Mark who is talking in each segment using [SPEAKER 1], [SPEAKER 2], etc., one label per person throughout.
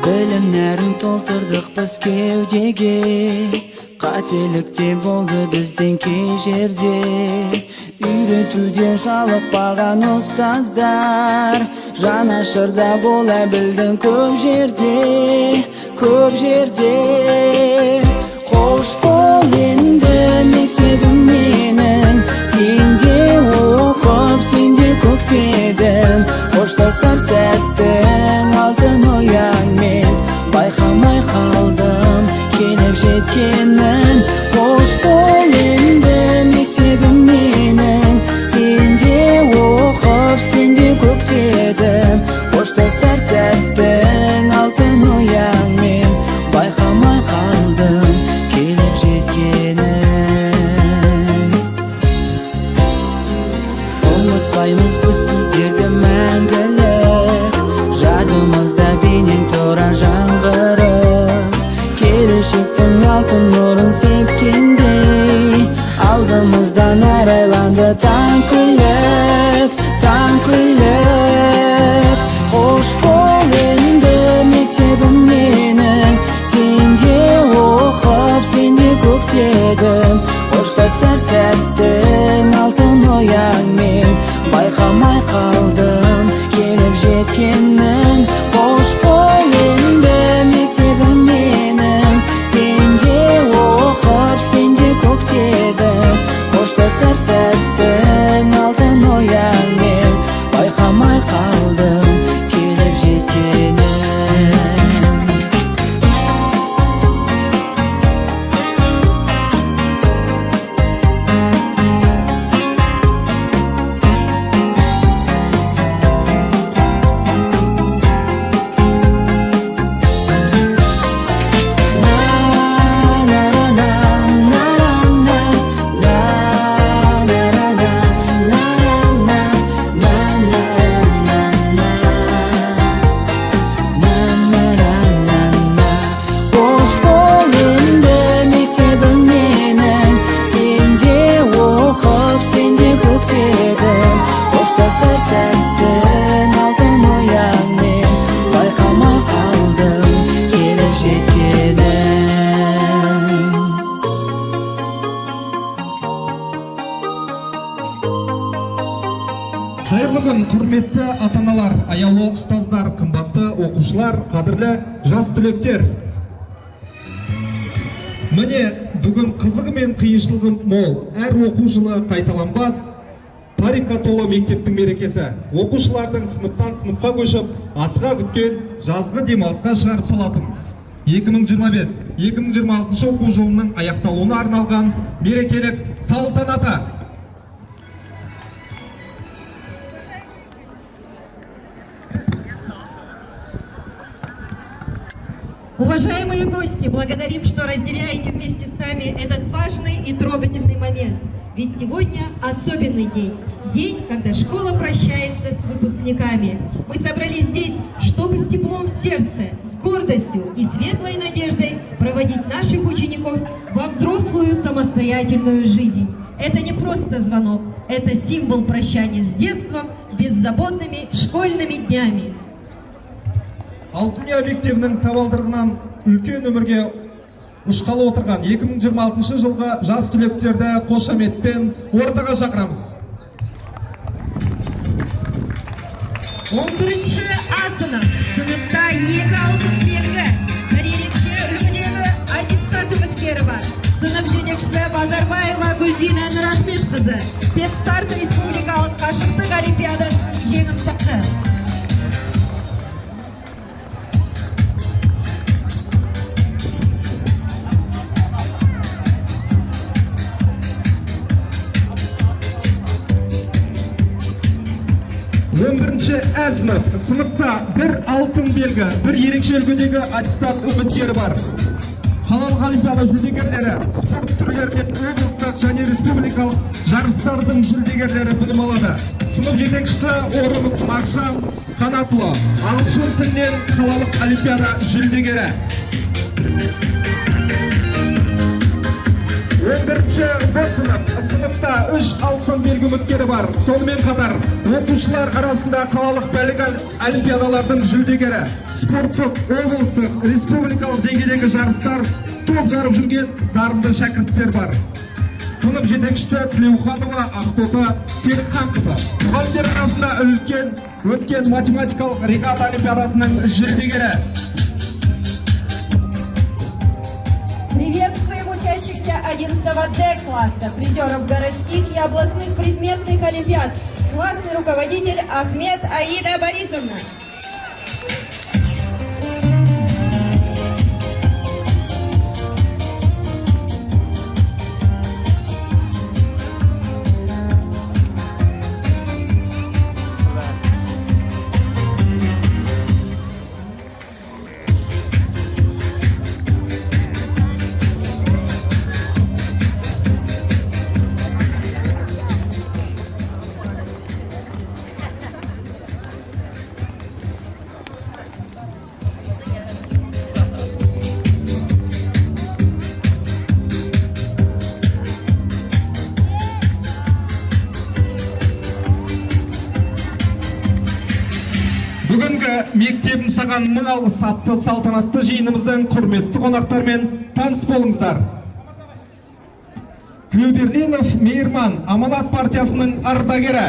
[SPEAKER 1] Білім нәрін толтырдық біз кеудеге. Қателік те болды бізден кей жерде. Үйретуден жалықпаған ұстаздар, жанашыр да бола білдің көп жерде, көп жерде. Қош бол енді, мектебім менің, сенде оқып, сенде көктедім. Қоштасар сәттің алтын ұяңмен, байқамай қалдым келіп жеткенін. Қош бол енді, мектебім менің, сенде оқып, сенде көктедім. Қоштасар сәттің алтын ұяңмен, байқамай қалдым келіп жеткенін. Ұмытпаймыз біз сіздерді мәңгілік, жадымызда бейнең тұра жаңғырып. Келешектің алтын нұрын сепкендей, алдымыздан арайланды таң күліп, таң күліп. Қош бол енді, мектебім менің, сенде оқып, сенде көктедім. Қоштасар сәттің алтын ұяңмен, байқамай қалдым келіп жеткенін. Қош бол енді, мектебім менің, сенде оқып, сенде көктедім. Қоштасар сәттің алтын ұяңмен, байқамай қалдым келіп жеткенін. Қош бол енді, мектебім менің, сенде оқып, сенде көктедім. Қоштасар сәттің алтын ұяңмен, байқамай қалдым келіп жеткенін.
[SPEAKER 2] Қайырлы күн, құрметті ата аналар, аяулы ұстаздар, қымбатты оқушылар, қадірлі жас түлектер! Міне, бүгін қызығы мен қиыншылығы мол, әр оқу жылы қайталанбас тарихқа толы мектептің мерекесі. Оқушылардың сыныптан сыныпқа көшіп, асыға күткен жазғы демалысқа шығарып салатын 2025-2026 оқу жылының аяқталуына арналған мерекелік салтанаты.
[SPEAKER 3] Уважаемые гости, благодарим, что разделяете вместе с нами этот важный и трогательный момент. Ведь сегодня особенный день. День, когда школа прощается с выпускниками. Мы собрались здесь, чтобы с теплом в сердце, с гордостью и светлой надеждой проводить наших учеников во взрослую самостоятельную жизнь. Это не просто звонок, это символ прощания с детством, беззаботными школьными днями.
[SPEAKER 2] Алтын мектебінің табалдырығынан үлкен өмірге ұшқалы отырған 2026 жылғы жас түлектерді қошаметпен ортаға шақырамыз.
[SPEAKER 3] 11 А сынып, сыныпта екі алтын белгі, бір ерекше үлгідегі аттестат үміткері бар. Сынып жетекшісі Базарбаева Гүлдина Нұрахметқызы, Педстарт республикалық қашықтық олимпиадасының жеңімпазы.
[SPEAKER 2] 11 Ә. Әзімов. Сыныпта бір алтын белгі, бір ерекше үлгідегі аттестат үміткері бар. Қалалық олимпиада жүлдегерлері, спорт түрлерінен облыстық және республикалық жарыстардың жүлдегерлері білім алады. Сынып жетекшісі Орынов Мағжан Қанатұлы, ағылшын тілінен қалалық олимпиада жүлдегері. 11-ші Б сынып. Сыныпта үш алтын белгі үміткері бар. Сонымен қатар оқушылар арасында қалалық пәндік олимпиадалардың жүлдегері, спорттық, облыстық, республикалық деңгейдегі жарыстар топ жарып жүрген дарынды шәкірттер бар. Сынып жетекшісі Тілеуханова Ақтоты Серікханқызы. Мұғалімдер арасында үлкен өткен математикалық регата олимпиадасының жүлдегері.
[SPEAKER 3] Приветствуем учащихся 11 Д класса, призеров городских и областных предметных олимпиад. Классный руководитель Ахмед Аида Борисовна.
[SPEAKER 2] Бүгінгі «Мектебім, саған мың алғыс» атты салтанатты жиынымыздың құрметті қонақтарымен таныс болыңыздар. Тілеуберлинов Мейірман, Аманат партиясының ардагері.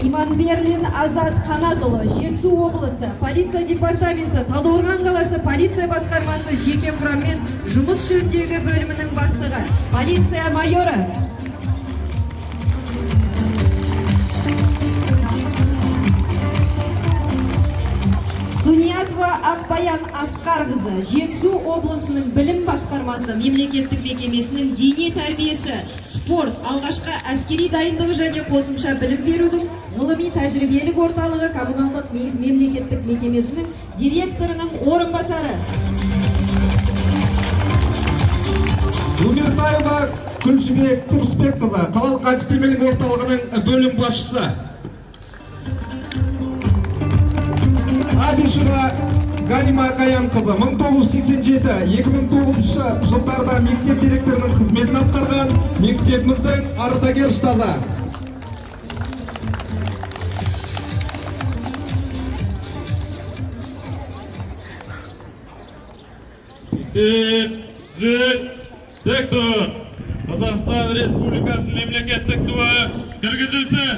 [SPEAKER 3] Иманберлин Азат Қанатұлы, Жетісу облысы, полиция департаменті, Талдықорған қаласы полиция басқармасы жеке құраммен жұмыс жөніндегі бөлімінің бастығы, полиция майоры. Суниятова Ақбаян Асқарқызы, Жетісу облысының білім басқармасы мемлекеттік мекемесінің дене тәрбиесі, спорт, алғашқы әскери дайындығы және қосымша білім берудің ғылыми тәжірибелік орталығы коммуналдық мемлекеттік мекемесінің директорының орынбасары.
[SPEAKER 2] Өміртаева Күлжібек Тұрысбекқызы, қалалық әдістемелік орталығының бөлім басшысы. Абишева Галима Каянқызы, 1987-2009 жылдарда мектеп директорының қызметін атқарған мектебіміздің ардагер ұстазы.
[SPEAKER 4] Тек, түзел, тек тұр. Қазақстан Республикасының мемлекеттік туы кіргізілсін.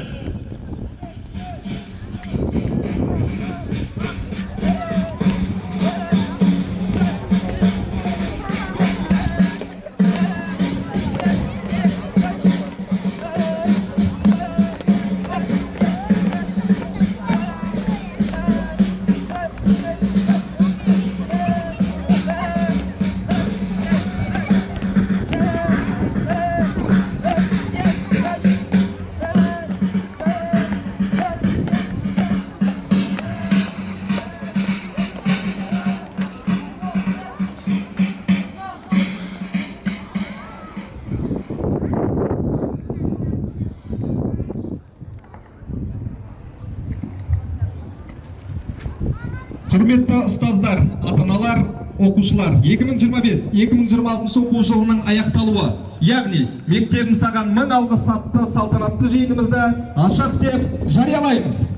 [SPEAKER 2] Құрметті ұстаздар, ата-аналар, оқушылар, 2025-2026 оқу жылының аяқталуы, яғни «Мектебім, саған мың алғыс» атты салтанатты жиынымызды ашық деп жариялаймыз.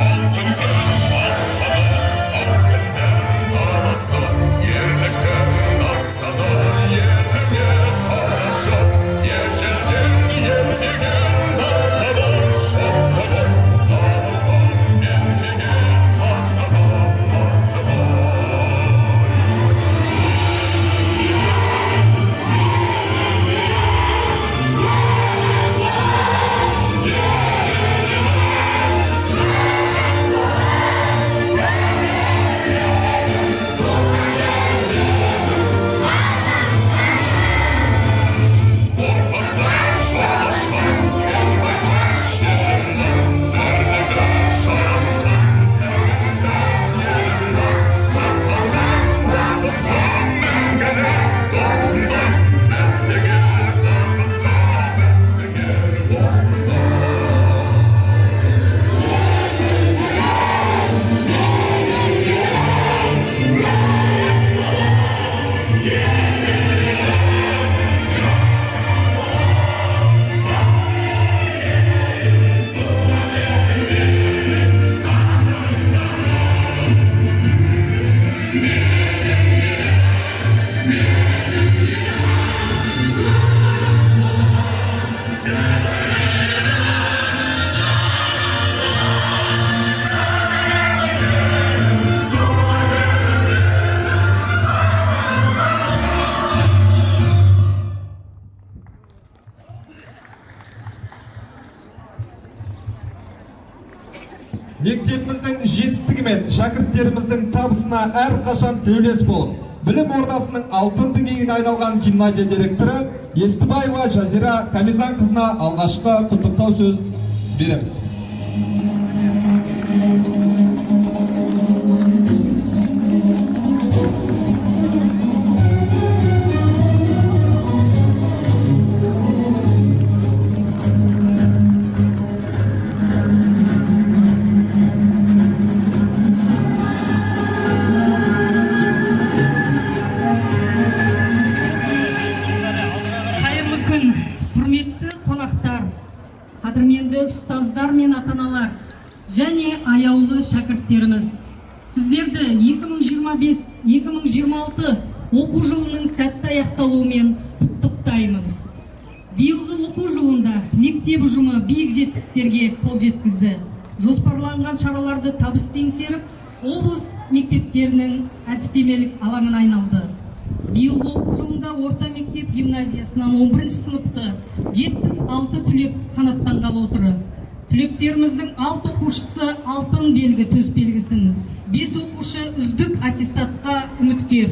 [SPEAKER 5] Алтын аспаны, алтын даласы, ерліктің дастаны, еліңе қарашы, ежелден ел деген даңқы шоқты ғой, намысын бермеген қазағым мықты ғой.
[SPEAKER 2] Мектебіміздің жетістігі мен шәкірттеріміздің табысына әрқашан тілеулес болып, білім ордасының алтын діңгегіне айналған гимназия директоры Естібаева Жазира Камизанқызына алғашқы құттықтау сөз береміз.
[SPEAKER 6] Қайырлы күн, құрметті қонақтар, қадірменді ұстаздар мен ата аналар және аяулы шәкірттеріміз! Сіздерді 2025-2026 оқу жылының сәтті аяқталуымен құттықтаймын. Биылғы оқу жылында мектеп ұжымы биік жетістіктерге қол жеткізді, жоспарланған шараларды табысты еңсеріп, облыс мектептерінің әдістемелік алаңына айналды. Биылғы оқу жылында орта мектеп гимназиясынан 11 сыныпты 76 түлек қанаттанғалы отыр. Түлектеріміздің алты оқушысы алтын белгі төс белгісін, бес оқушы үздік аттестатқа үміткер.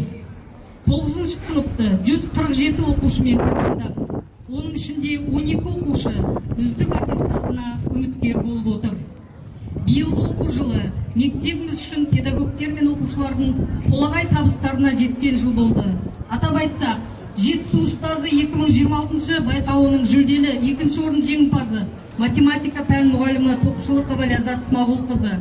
[SPEAKER 6] Тоғызыншы сыныпты 147 оқушымен тәмамдап, оның ішінде 12 оқушы үздік аттестатына үміткер болып отыр. Биылғы оқу жылы мектебіміз үшін педагогтер мен оқушылардың толағай табыстарына жеткен жыл болды. Атап айтсақ, «Жетісу ұстазы 2026» байқауының жүлделі екінші орын жеңімпазы, математика пән мұғалімі Тоқшылықова Ләззат Смағұлқызы,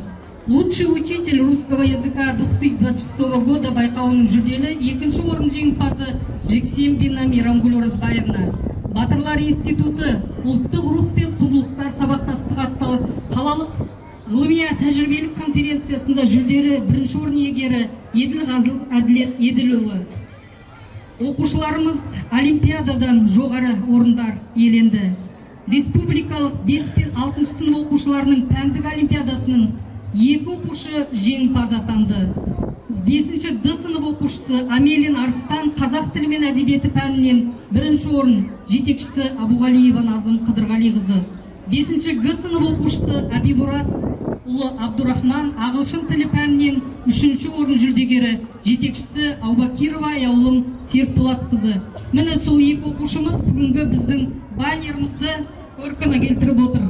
[SPEAKER 6] «Лучший учитель русского языка 2026 года» байқауының жүлделі екінші орын жеңімпазы Жексенбина Мейрамгүл Оразбаевна, «Батырлар институты: ұлттық рух пен құндылықтар сабақтастығы» атты қалалық ғылыми тәжірибелік конференциясында жүлделі бірінші орын иегері Еділғазыл Әділет Еділұлы. Оқушыларымыз олимпиададан жоғары орындар иеленді. Республикалық 5 пен 6 сынып оқушыларының пәндік олимпиадасының екі оқушы жеңімпаз атанды. Бесінші Д сынып оқушысы Амелин Арыстан қазақ тілі мен әдебиеті пәнінен бірінші орын, жетекшісі Абуғалиева Назым Қыдырғалиқызы. Бесінші Г сынып оқушысы Әбимұрат ұлы Абдурахман ағылшын тілі пәнінен үшінші орын жүлдегері, жетекшісі Аубакирова Аяулым Серікболатқызы. Міне, сол екі оқушымыз бүгінгі біздің баннерімізді көркіне келтіріп отыр.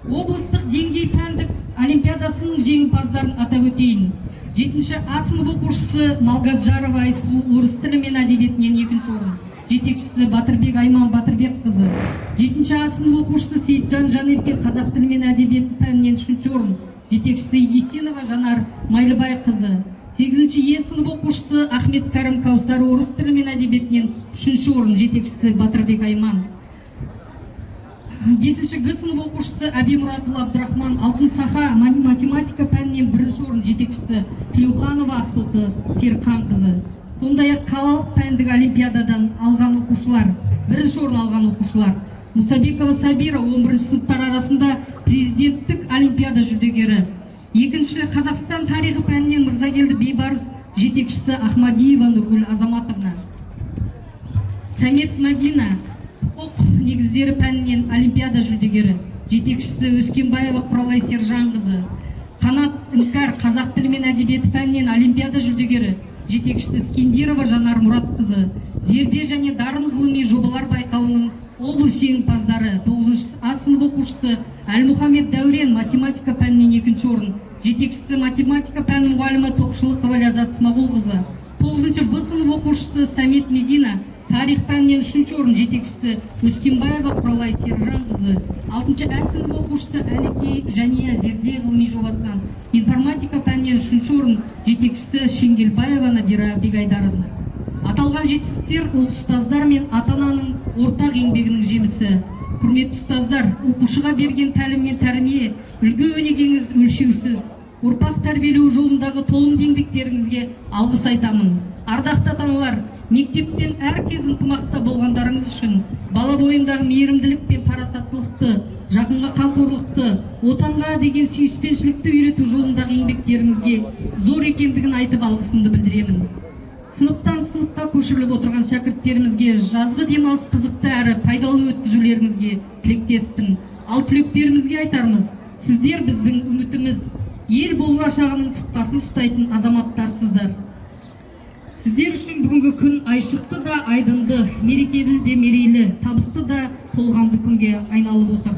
[SPEAKER 6] Облыстық деңгей пәндік олимпиадасының жеңімпаздарын атап өтейін. Жетінші А сынып оқушысы Малгаджарова Айсұлу орыс тілі мен әдебиетінен екінші орын, жетекшісі Батырбек Айман Батырбекқызы. Жетінші А сынып оқушысы Сейітжан Жанерке қазақ тілі мен әдебиеті пәнінен үшінші орын, жетекшісі Есенова Жанар Майлыбайқызы. Сегізінші Е сынып оқушысы Ахмет Кәрім Каусар орыс тілі мен әдебиетінен үшінші орын, жетекшісі Батырбек Айман. Бесінші Г сынып оқушысы Әбимұратұлы Абдрахман «Алтын сақа» математика пәнінен бірінші орын, жетекшісі Тілеуханова Ақтоты Серікханқызы. Сондай ақ қалалық пәндік олимпиададан алған оқушылар, бірінші орын алған оқушылар: Мұсабекова Сабира, 11 сыныптар арасында президенттік олимпиада жүлдегері. Екінші, Қазақстан тарихы пәнінен Мырзагелді Бейбарыс, жетекшісі Ахмадиева Нұргүл Азаматовна. Сәмет Мадина, құқық негіздері пәнінен олимпиада жүлдегері, жетекшісі Өскенбаева Құралай Сержанқызы. Қанат Іңкәр, қазақ тілі мен әдебиеті пәнінен олимпиада жүлдегері, жетекшісі Скендирова Жанар Мұратқызы. «Зерде және дарын» ғылыми жобалар байқауының облыс жеңімпаздары: тоғызыншы А сынып оқушысы Әлмұхамед Дәурен, математика пәнінен екінші орын, жетекшісі математика пәні мұғалімі Тоқшылықова Ләззат Смағұлқызы. Тоғызыншы В сынып оқушысы Сәмет Медина, тарих пәнінен үшінші орын, жетекшісі Өскенбаева Құралай Сержанқызы. Алтыншы Ә сынып оқушысы Әлекей Жания «Зерде» ғылыми жобасынан информатика пәнінен үшінші орын, жетекшісі Шеңгелбаева Надира Бегайдаровна. Аталған жетістіктер ол ұстаздар мен ата ананың ортақ еңбегінің жемісі. Құрметті ұстаздар, оқушыға берген тәлім мен тәрбие, үлгі өнегеңіз өлшеусіз. Ұрпақ тәрбиелеу жолындағы толымды еңбектеріңізге алғыс айтамын. Ардақты ата аналар, мектеппен әркез ынтымақта болғандарыңыз үшін, бала бойындағы мейірімділік пен парасаттылықты, жақынға қамқорлықты, отанға деген сүйіспеншілікті үйрету жолындағы еңбектеріңізге зор екендігін айтып, алғысымды білдіремін. Сыныптан сыныпқа көшіріліп отырған шәкірттерімізге жазғы демалыс қызықты әрі пайдалы өткізулеріңізге тілектеспін. Ал түлектерімізге айтарымыз: Сіздер біздің үмітіміз, ел болашағының тұтқасын ұстайтын азаматтарсыздар. Сіздер үшін бүгінгі күн айшықты да айдынды, мерекелі де мерейлі, табысты да толғамды күнге айналып отыр.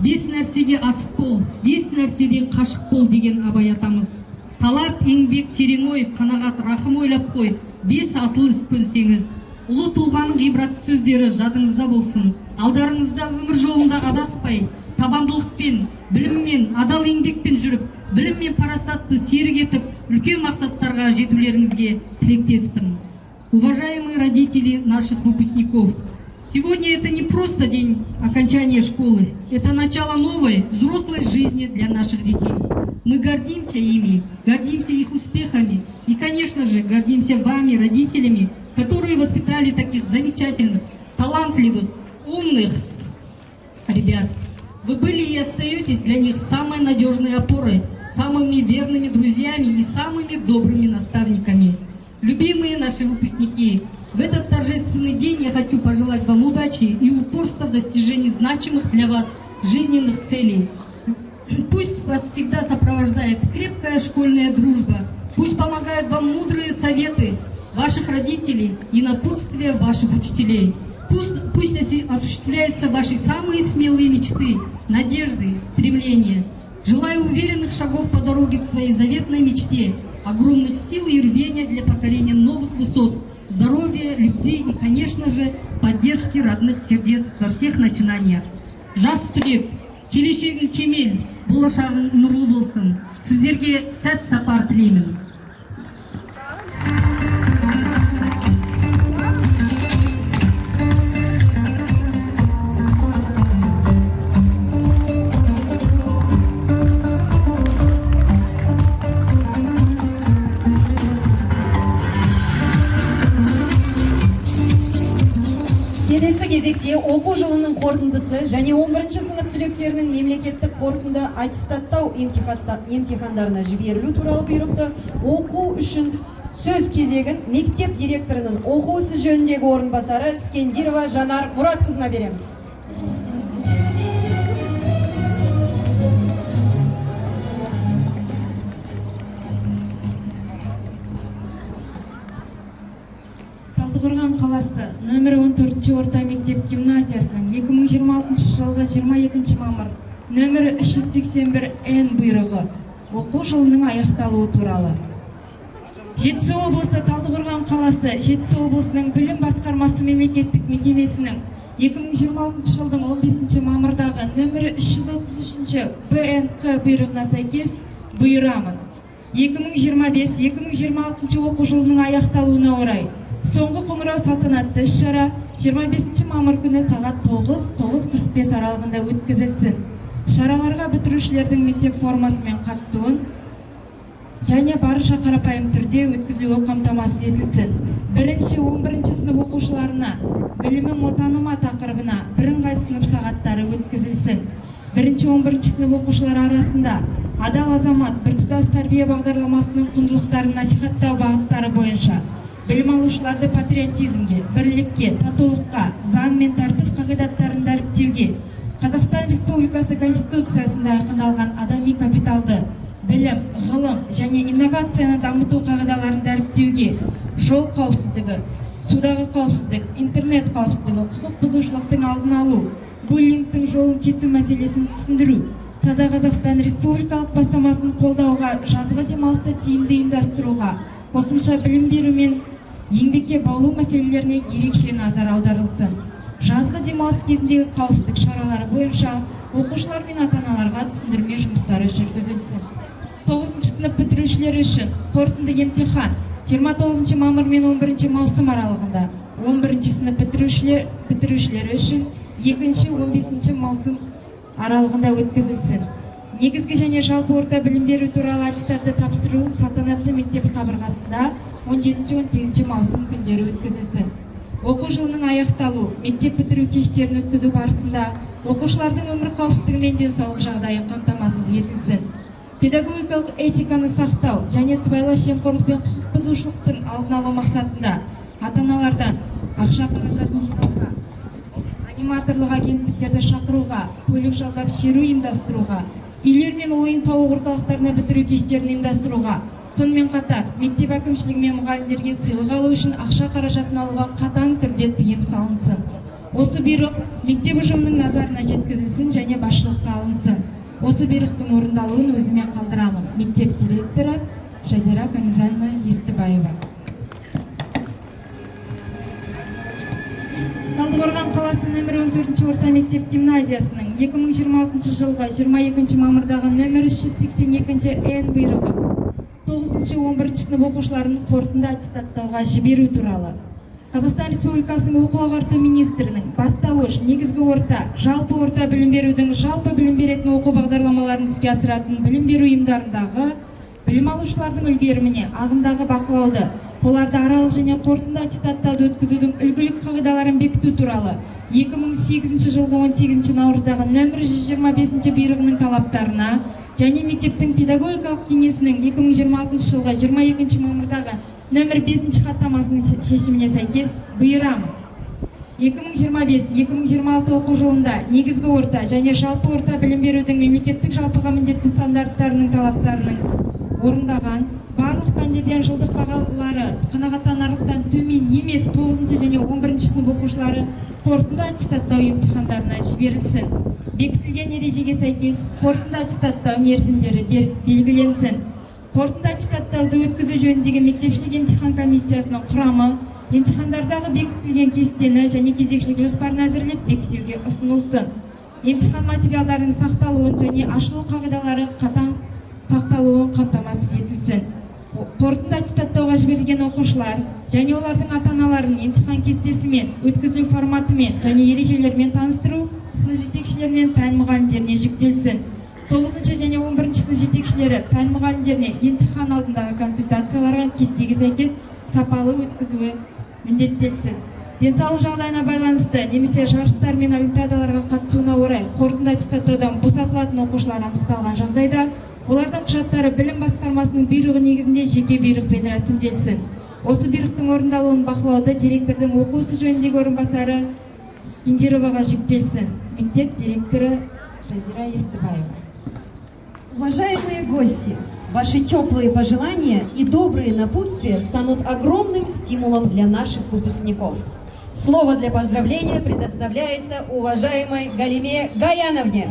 [SPEAKER 6] Бес нәрсеге асық бол, бес нәрседен қашық бол деген Абай атамыз. Талап, еңбек, терең ой, қанағат, рахым ойлап қой, бес асыл іс көнсеңіз. Ұлы тұлғаның ғибратты сөздері жадыңызда болсын. Алдарыңызда өмір жолында адаспай, табандылықпен, біліммен, адал еңбекпен жүріп, білім мен парасатты серік етіп, үлкен мақсаттарға жетулеріңізге тілектеспін. Уважаемые родители наших выпускников, сегодня это не просто день окончания школы, это начало новой, взрослой жизни для наших детей. Мы гордимся ими, гордимся их успехами и, конечно же, гордимся вами, родителями, которые воспитали таких замечательных, талантливых, умных ребят. Вы были и остаетесь для них самой надежной опорой, самыми верными друзьями и самыми добрыми наставниками. Любимые наши выпускники, в этот торжественный день я хочу пожелать вам удачи и упорства в достижении значимых для вас жизненных целей. Пусть вас всегда сопровождает крепкая школьная дружба, пусть помогают вам мудрые советы ваших родителей и напутствия ваших учителей. Пусть осуществляются ваши самые смелые мечты, надежды, стремления. Желаю уверенных шагов по дороге к своей заветной мечте, огромных сил и рвения для покорения новых высот, здоровья, любви и, конечно же, поддержки родных сердец во всех начинаниях. Жас түлек, келешегің кемел, болашағың нұрлы болсын. Сіздерге сәт сапар тілеймін.
[SPEAKER 3] Келесі кезекте оқу жылының қорытындысы және 11 сынып түлектерінің мемлекеттік қорытынды аттестаттау емтихандарына жіберілу туралы бұйрықты оқу үшін сөз кезегін мектеп директорының оқу ісі жөніндегі орынбасары Скендирова Жанар Мұратқызына береміз.
[SPEAKER 7] Талдықорған қаласы нөмірі 14 орта мектеп гимназиясының 2026 жылғы 22 мамыр нөмірі 381 Н бұйрығы, оқу жылының аяқталуы туралы. Жетісу облысы, Талдықорған қаласы, Жетісу облысының білім басқармасы мемлекеттік мекемесінің 2026 жылдың 15 мамырдағы нөмірі 333 БНҚ бұйрығына сәйкес бұйырамын. 2025-2026 оқу жылының аяқталуына орай соңғы қоңырау салтанатты іс-шара 25 мамыр күні сағат 9-9:45 аралығында өткізілсін. Шараларға бітірушілердің мектеп формасымен қатысуын және барынша қарапайым түрде өткізілуі қамтамасыз етілсін. Бірінші, 11 сынып оқушыларына «Білімім Отаныма» тақырыбына бірыңғай сынып сағаттары өткізілсін. Бірінші, 11 сынып оқушылары арасында «Адал азамат» біртұтас тәрбие бағдарламасының құндылықтарын насихаттау бағыттары бойынша білім алушыларды патриотизмге, бірлікке, татулыққа, заң мен тәртіп қағидаттарын дәріптеуге, Қазақстан Республикасы Конституциясында айқындалған адами капиталды, білім, ғылым және инновацияны дамыту қағидаларын дәріптеуге, жол қауіпсіздігі, судағы қауіпсіздік, интернет қауіпсіздігі, құқық бұзушылықтың алдын алу, буллингтің жолын кесу мәселесін түсіндіру, «Таза Қазақстан» республикалық бастамасын қолдауға, жазғы демалысты тиімді ұйымдастыруға, қосымша білім беру мен еңбекке баулу мәселелеріне ерекше назар аударылсын. Жазғы демалыс кезіндегі қауіпсіздік шаралары бойынша оқушылар мен ата аналарға түсіндірме жұмыстары жүргізілсін. Тоғызыншы сынып бітірушілері үшін қорытынды емтихан 29 мамыр мен 11 маусым аралығында, 11 сынып бітірушілері үшін 2-15 маусым аралығында өткізілсін. Негізгі және жалпы орта білім беру туралы аттестатты тапсыру салтанатты мектеп қабырғасында 17-18 маусым күндері өткізілсін. Оқу жылының аяқталу, мектеп бітіру кештерін өткізу барысында оқушылардың өмір қауіпсіздігі мен денсаулық жағдайы қамтамасыз етілсін. Педагогикалық этиканы сақтау және сыбайлас жемқорлық пен құқық бұзушылықтың алдын алу мақсатында ата аналардан ақша қаражатын жинауға, аниматорлық агенттіктерді шақыруға, көлік жалдап шеру ұйымдастыруға, Үйлер мен ойын-сауық орталықтарына бітіру кештерін ұйымдастыруға, сонымен қатар мектеп әкімшілігі мен мұғалімдерге сыйлық алу үшін ақша қаражатын алуға қатаң түрде тыйым салынсын. Осы бұйрық мектеп ұжымының назарына жеткізілсін және басшылыққа алынсын. Осы бұйрықтың орындалуын өзіме қалдырамын. Мектеп директоры Жазира Камизановна Естібаева. Талдықорған қаласы нөмір 14 орта мектеп гимназиясының 2026 жылғы 22 мамырдағы нөмір 382 Н бұйрығы 9-11 сынып оқушыларын қорытынды аттестаттауға жіберу туралы. Қазақстан Республикасының оқу ағарту министрінің бастауыш, негізгі орта, жалпы орта білім берудің жалпы білім беретін оқу бағдарламаларын іске асыратын білім беру ұйымдарындағы білім алушылардың үлгеріміне ағымдағы бақылауды, оларды аралық және қорытынды аттестаттауды өткізудің үлгілік қағидаларын бекіту туралы 2008 жылғы 18 наурыздағы нөмір 125 бұйрығының талаптарына және мектептің педагогикалық кеңесінің 2026 жылғы 22 мамырдағы нөмір 5 хаттамасының шешіміне сәйкес бұйырамын. 2025-2026 оқу жылында негізгі орта және жалпы орта білім берудің мемлекеттік жалпыға міндетті стандарттарының талаптарының орындаған, барлық пәндерден жылдық бағалары қанағаттанарлықтан төмен емес 9 және 11 сынып оқушылары қорытынды аттестаттау емтихандарына жіберілсін. Бекітілген ережеге сәйкес қорытынды аттестаттау мерзімдері белгіленсін. Қорытынды аттестаттауды өткізу жөніндегі мектепішілік емтихан комиссиясының құрамы емтихандардағы бекітілген кестені және кезекшілік жоспарын әзірлеп, бекітуге ұсынылсын. Емтихан материалдарының сақталуын және ашылу қағидалары қатаң сақталуын қамтамасыз етілсін. Қорытынды аттестаттауға жіберілген оқушылар және олардың ата-аналарын емтихан кестесімен, өткізілу форматымен және ережелерімен таныстыру сынып жетекшілері мен пән мұғалімдеріне жүктелсін. 9 және 11 сынып жетекшілері пән мұғалімдеріне емтихан алдындағы консультацияларға кестеге сәйкес сапалы өткізуі міндеттелсін. Денсаулық жағдайына байланысты немесе жарыстар мен олимпиадаларға қатысуына орай қорытынды аттестаттаудан босатылатын оқушылар анықталған жағдайда, олардың құжаттары білім басқармасының бұйрығы негізінде жеке бұйрықпен рәсімделсін. Осы бұйрықтың орындалуын бақылауды директордың оқу ісі жөніндегі орынбасары Скендироваға жүктелсін. Мектеп директоры Жазира Естібаева.
[SPEAKER 3] Уважаемые гости, ваши теплые пожелания и добрые напутствия станут огромным стимулом для наших выпускников. Слово для поздравления предоставляется уважаемой Галиме Гаяновне.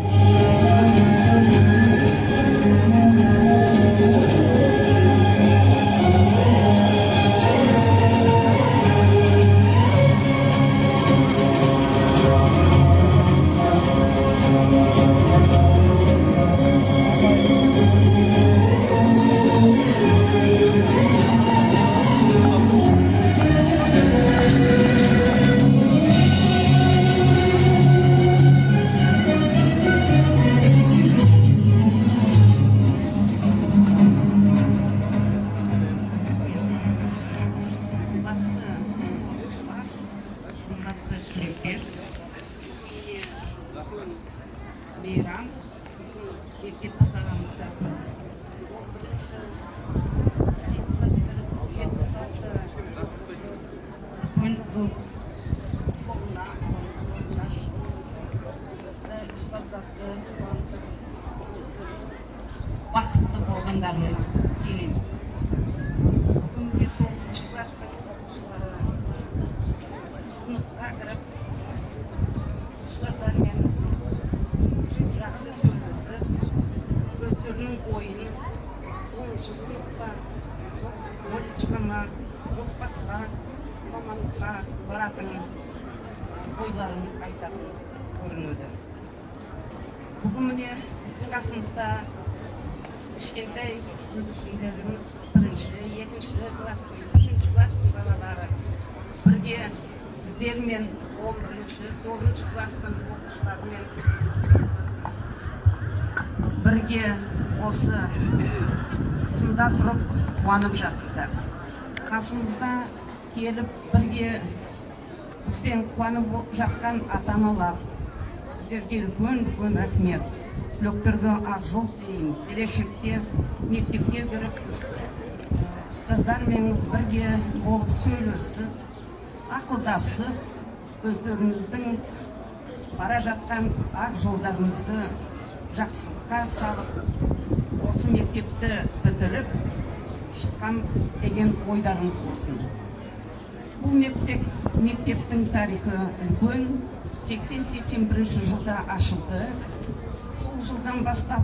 [SPEAKER 8] Қымбатты түлектер, бүгін мейрам. Біздің мектеп босағамызда 11-ші сыныпты бітіріп, 76 үлкен жолына жолына шығу бізді, ұстаздарды қуантып, өздері бақытты болғандарына сенеміз. Бүгінгі тоғызыншы класстың оқушылары сыныпқа кіріп, ұстаздармен жақсы сөйлесіп, өздерінің ойын 10-шы сыныпқа жоқ, колледжге ма, жоқ, басқа мамандыққа баратын ойларын айтатын көрінеді. Бүгін, міне, біздің қасымызда кішкентай бүлдіршіндеріміз, бірінші, екінші класстың, үшінші класстың балалары бірге сіздермен, 11-ші, тоғызыншы класстың оқушыларымен бірге осы сында тұрып қуанып жатырдар. Қасымызда келіп, бірге бізбен қуанып жатқан ата аналар, сіздерге үлкен үлкен рахмет. Түлектерге ақ жол тілеймін. Келешекте мектепке кіріп, ұстаздармен бірге болып, сөйлесіп, ақылдасып, өздеріңіздің бара жатқан ақ жолдарыңызды Жақсылыққа салып, осы мектепті бітіріп шыққанбыз деген ойларыңыз болсын. Бұл мектептің тарихы үлкен. 80-81 жылда ашылды. Сол жылдан бастап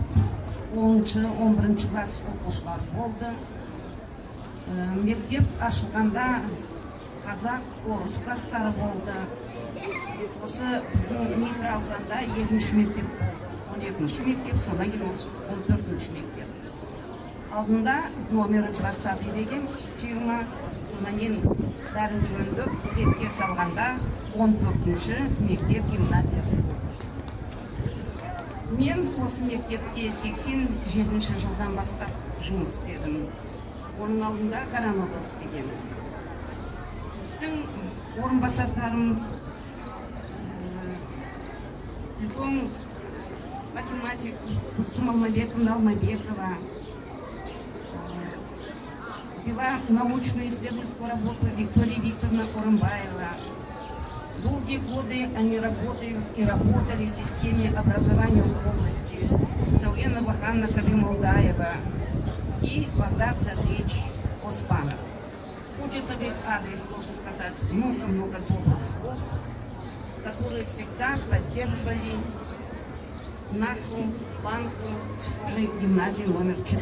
[SPEAKER 8] 10-шы, 11 класс оқушылар болды. Мектеп ашылғанда қазақ, орыс класстары болды. Осы біздің микроауданда екінші мектеп болды, 12-ші мектеп, содан кейін осы 14-ші мектеп. Алдында номері 20 деген, 20, содан кейін бәрін жөндеп, ретке салғанда 14-ші мектеп гимназиясы болды. Мен осы мектепте 87 жылдан бастап жұмыс істедім. Оның алдында горонода істегенмін. Біздің орынбасардарым үлкен математик Гүлсім Алмабековна Алмабекова, вела научно-исследовательскую работу Виктория Викторовна Орымбаева. Долгие годы они работают и работали в системе образования области. Саулена Ваханна Кабимолдаева и Богдан Садыч Оспанов. Хочется в их адрес тоже сказать много-много добрых слов, которые всегда поддерживали нашу планку школы гимназии номер 14.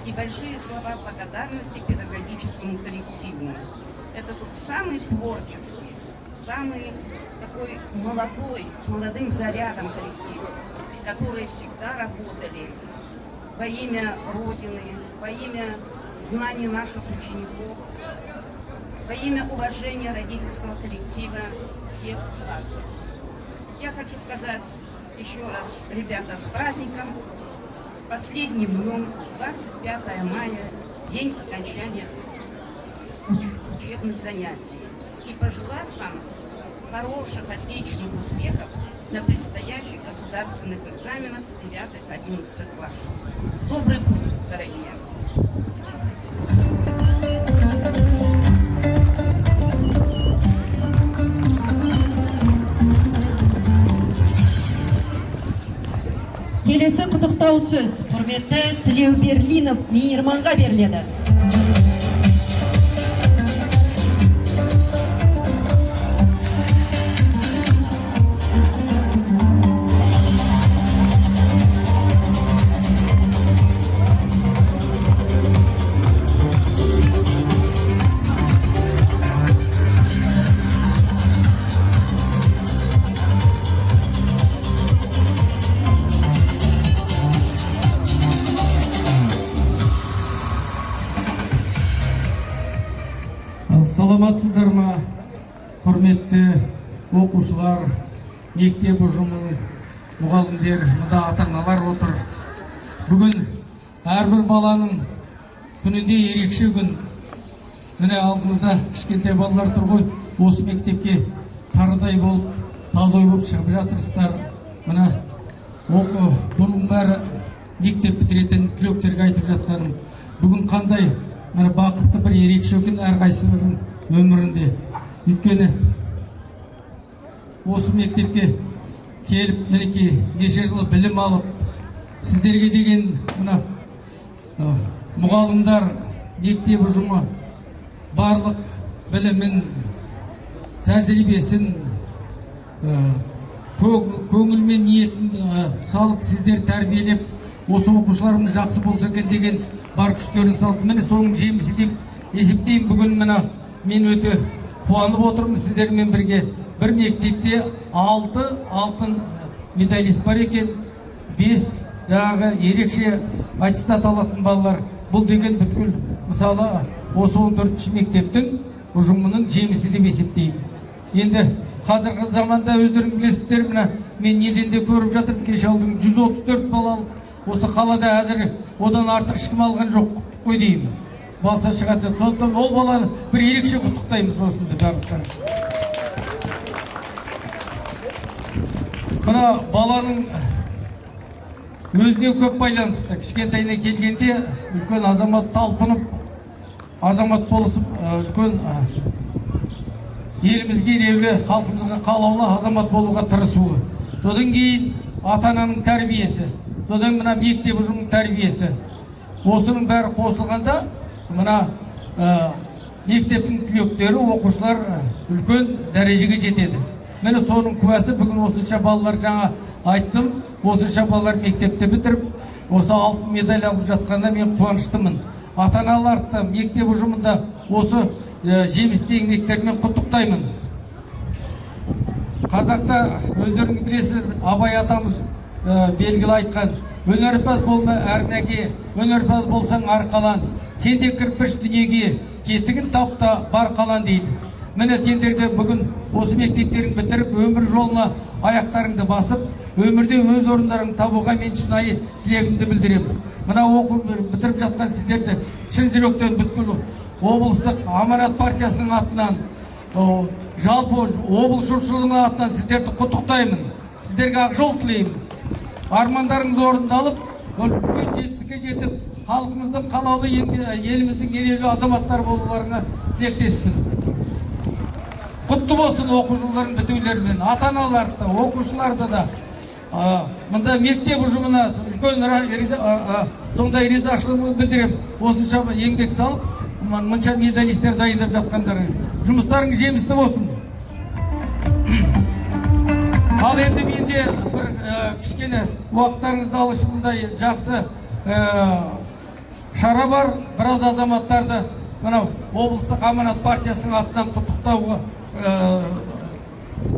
[SPEAKER 8] И большие слова благодарности педагогическому коллективу. Это тут самый творческий, самый такой молодой, с молодым зарядом коллектив, которые всегда работали во имя Родины, во имя знаний наших учеников, во имя уважения родительского коллектива всех классов. Я хочу сказать еще раз, ребята, с праздником, с последним днем, 25 мая, день окончания учебных занятий. И пожелать вам хороших, отличных успехов на предстоящих государственных экзаменах 9-11 классов. Добрый путь, дорогие!
[SPEAKER 3] Келесі құттықтау сөз құрметті Тілеуберлинов Мейірманға беріледі.
[SPEAKER 9] Ал, саламатсыздар ма, құрметті оқушылар, мектеп ұжымы, мұғалімдер, мында ата аналар отыр. Бүгін әрбір баланың күнінде ерекше күн. Міне, алдымызда кішкентай балалар тұр ғой. Осы мектепке тарыдай болып, таудай болып шығып жатырсыздар. Мына оқы, бұның бәрі мектеп бітіретін түлектерге айтып жатқаным. Бүгін қандай міне бақытты бір ерекше күн әрқайсысының өмірінде. Өйткені осы мектепке келіп, мінекей, неше жыл білім алып, сіздерге деген мына мұғалімдер, мектеп ұжымы барлық білімін, тәжірибесін, көңіл мен ниетін салып, сіздер тәрбиелеп, осы оқушыларымыз жақсы болса екен деген бар күштерін салды. Міне, соның жемісі деп есептеймін. Бүгін мына мен өте қуанып отырмын сіздермен бірге. Бір мектепте алты алтын медалист бар екен, бес жаңағы ерекше аттестат алатын балалар. Бұл деген бүткіл, мысалы, осы 14-ші мектептің ұжымының жемісі деп есептеймін. Енді қазіргі заманда өздерің білесіздер, мына мен неден де көріп жатырмын, кеше алдың 134 бал алып, осы қалада әзір одан артық ешкім алған жоқ қой деймін, балса шығады. Сондықтан ол баланы бір ерекше құттықтаймыз осында барлықтары. Мына баланың өзіне көп байланысты. Кішкентайына келгенде үлкен азамат, талпынып азамат болысып, үлкен елімізге елеулі, халқымызға қалаулы азамат болуға тырысуы. Содан кейін Ата ананың тәрбиесі, содан мына мектеп ұжымының тәрбиесі, осының бәрі қосылғанда мына мектептің түлектері, оқушылар үлкен дәрежеге жетеді. Міне, соның куәсі бүгін осынша балалар, жаңа айттым, осынша балалар мектепті бітіріп, осы алтын медаль алып жатқанына мен қуаныштымын. Ата аналарды, мектеп ұжымында осы жемісті еңбектерімен құттықтаймын. Қазақта, өздеріңіз білесіз, Абай атамыз белгілі айтқан: «Өнерпаз болма әрнеге, өнерпаз болсаң арқалан, сен де кірпіш дүниеге, кетігін тап та бар қалан», – дейді. Міне, сендер де бүгін осы мектептерін бітіріп, өмір жолына аяқтарыңды басып, өмірде өз орындарыңды табуға мен шынайы тілегімді білдіремін. Мына оқу бітіріп жатқан сіздерді шын жүректен бүткіл облыстық Аманат партиясының атынан, жалпы облыс жұртшылығының атынан сіздерді құттықтаймын. Сіздерге ақ жол тілеймін. Армандарыңыз орындалып, үлкен жетістікке жетіп, халқымыздың қалаулы, еліміздің елеулі азаматтары болуларыңа тілектеспін. Құтты болсын оқу жылдарының бітулерімен ата аналарды да, оқушыларды да. Мында мектеп ұжымына үлкен сондай ризашылығымды білдіремін, осынша еңбек салып, мынша медалисттер дайындап жатқандарыңа. Жұмыстарыңыз жемісті болсын. Ал енді менде бір кішкене уақыттарыңызды алышындай жақсы шара бар. Біраз азаматтарды мынау облыстық Аманат партиясының атынан құттықтауға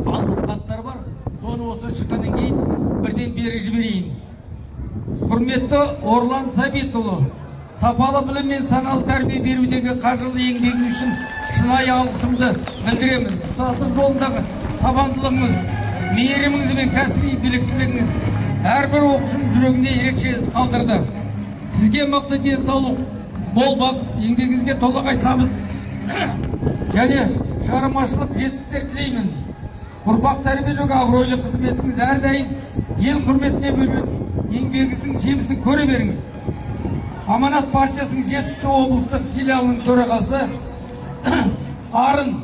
[SPEAKER 9] алғыс хаттар бар. Соны осы шыққаннан кейін бірден беріп жіберейін. Құрметті Орлан Сәбитұлы, сапалы білім мен саналы тәрбие берудегі қажырлы еңбегіңіз үшін шынайы алғысымды білдіремін. Ұстаздық жолындағы табандылығыңыз, мейіріміңіз бен кәсіби біліктілігіңіз әрбір оқушының жүрегінде ерекше із қалдырды. Сізге мықты денсаулық, мол бақыт, еңбегіңізге толағай табыс және шығармашылық жетістіктер тілеймін. Ұрпақ тәрбиелеуге абыройлы қызметіңіз әрдайым ел құрметіне бөленіп, еңбегіңіздің жемісін көре беріңіз. Аманат партиясының Жетісу облыстық филиалының төрағасы Арын.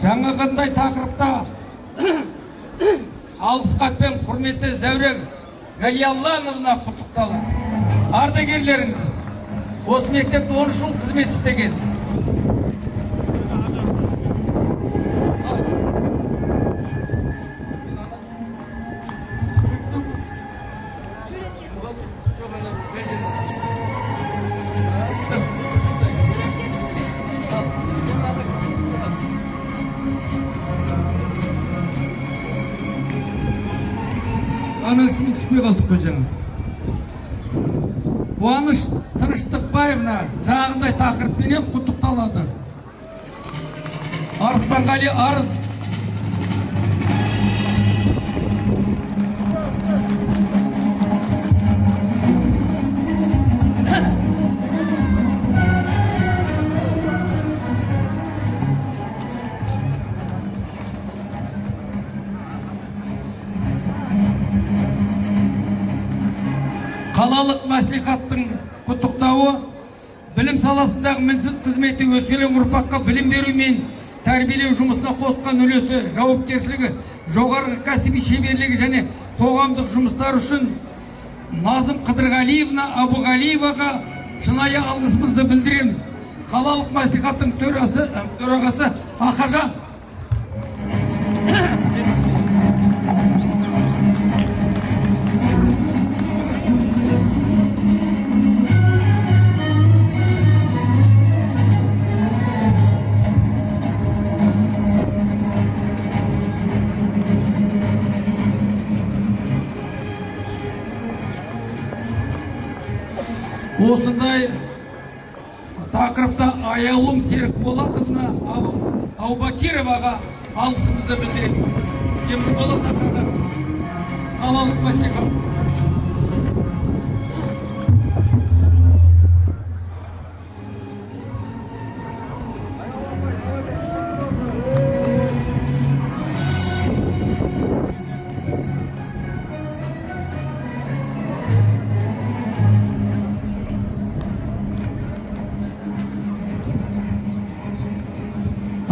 [SPEAKER 9] Жаңағындай тақырыпта алғыс хатпен құрметті Зәуре Галиаллановна құттықталады. Ардагерлеріңіз, осы мектепте 13 жыл қызмет істеген. Ана кісімен түспей қалдық қой жаңа. Қуаныш Тыныштықбаевна жаңағындай тақырыппенен құттықталады. Арыстанғали Арын. Қалалық мәслихаттың құттықтауы: білім саласындағы мінсіз қызметі, өскелең ұрпаққа білім беру мен тәрбиелеу жұмысына қосқан үлесі, жауапкершілігі, жоғарғы кәсіби шеберлігі және қоғамдық жұмыстар үшін Назым Қыдырғалиевна Абуғалиеваға шынайы алғысымызды білдіреміз. Қалалық мәслихаттың төрағасы Ақажан. Осындай тақырыпта Аяулым Серікболатовна Аубакироваға алғысымызды білдіреміз. Темірболат Ақажан, қалалық мәслихат.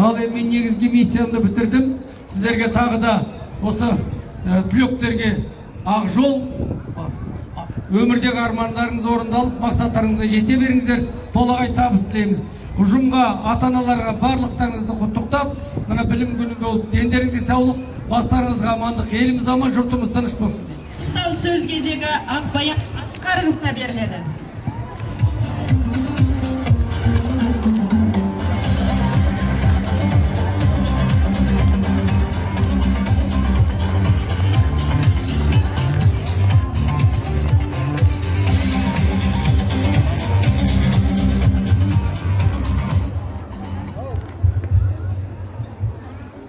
[SPEAKER 9] Ал енді мен негізгі миссиямды бітірдім. Сіздерге тағы да осы түлектерге ақ жол, өмірдегі армандарыңыз орындалып, мақсаттарыңызға жете беріңіздер, толағай табыс тілеймін. Ұжымға, ата аналарға барлықтарыңызды құттықтап, мына білім күні болып, дендеріңізге саулық, бастарыңызға амандық, еліміз аман, жұртымыз тыныш болсын деймін.
[SPEAKER 3] Құттықтау сөз кезегі Ақбаян Асқарқызына беріледі.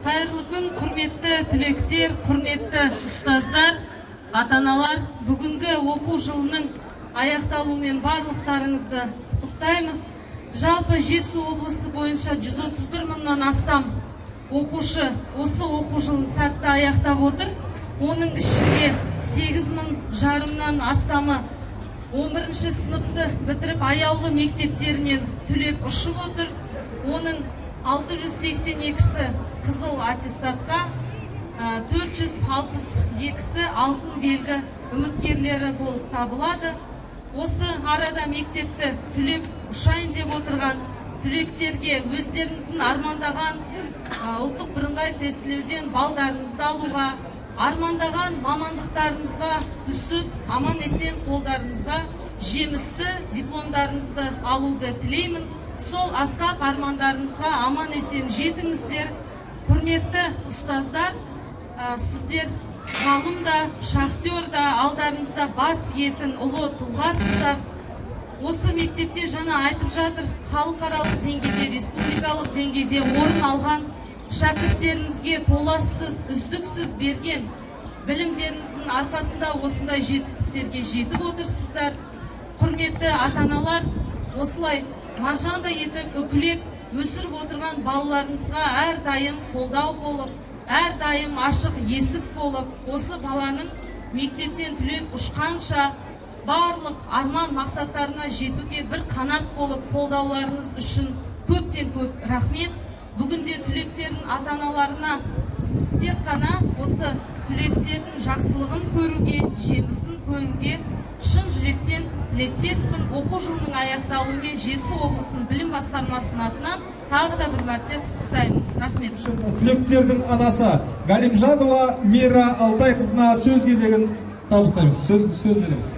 [SPEAKER 10] Қайырлы күн, құрметті түлектер, құрметті ұстаздар, ата аналар! Бүгінгі оқу жылының аяқталуымен барлықтарыңызды құттықтаймыз. Жалпы Жетісу облысы бойынша 131 мыңнан астам оқушы осы оқу жылын сәтті аяқтап отыр. Оның ішінде 8 мың жарымнан астамы 11 сыныпты бітіріп, аяулы мектептерінен түлеп ұшып отыр. Оның 682-сі қызыл аттестатқа, 462-сі алтын белгі үміткерлері болып табылады. Осы арада мектепті түлеп ұшайын деп отырған түлектерге өздеріңіздің армандаған ұлттық бірыңғай тестілеуден балдарыңызды алуға, армандаған мамандықтарыңызға түсіп, аман есен қолдарыңызға жемісті дипломдарыңызды алуды тілеймін. Сол асқақ армандарыңызға аман есен жетіңіздер. Құрметті ұстаздар, сіздер ғалым да, шахтер да, алдарыңызда бас иетін ұлы тұлғасыздар. Осы мектепте, жаңа айтып жатыр, халықаралық деңгейде, республикалық деңгейде орын алған шәкірттеріңізге толассыз, үздіксіз берген білімдеріңіздің арқасында осындай жетістіктерге жетіп отырсыздар. Құрметті ата аналар, осылай маржандай етіп үкілеп өсіріп отырған балаларыңызға әрдайым қолдау болып, әрдайым ашық есік болып, осы баланың мектептен түлеп ұшқанша барлық арман мақсаттарына жетуге бір қанат болып қолдауларыңыз үшін көптен көп рахмет. Бүгінде түлектердің ата аналарына тек қана осы түлектердің жақсылығын көруге, жемісін көруге шын жүректен тілектеспін. Оқу жылының аяқталуымен Жетісу облысының білім басқармасының атынан тағы да бір мәрте құттықтаймын. Рахмет.
[SPEAKER 2] Түлектердің анасы Галимжанова Мира Алтайқызына сөз кезегін табыстаймыз, сөз береміз.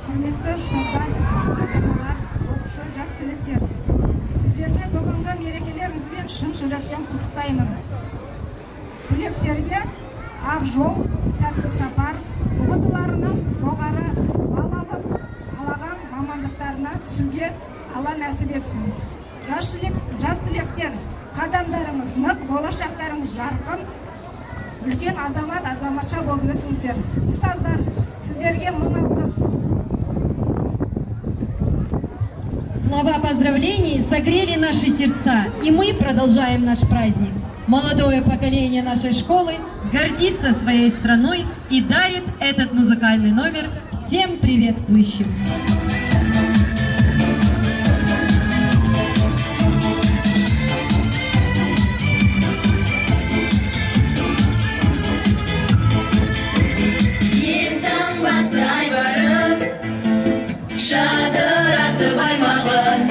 [SPEAKER 11] Құрметті ұстаздар, ата аналар, оқушы жас түлектер, сіздерді бүгінгі мерекелеріңізбен шын жүректен құттықтаймын. Түлектерге ақ жол, сәтті сапар, ҰБТ-ларынан жоғары балл алып, қалаған мамандықтарына түсуге Алла нәсіп етсін. Жас түлектер, қадамдарыңыз нық, болашақтарыңыз жарқын, үлкен азамат, азаматша болып өсіңіздер. Ұстаздар, сіздерге мың алғыс.
[SPEAKER 3] Слова поздравлений согрели наши сердца, и мы продолжаем наш праздник. Молодое поколение нашей школы гордится своей страной и дарит этот музыкальный номер всем приветствующим.
[SPEAKER 1] Елтаңбасы айбарым, шадыратып аймағын,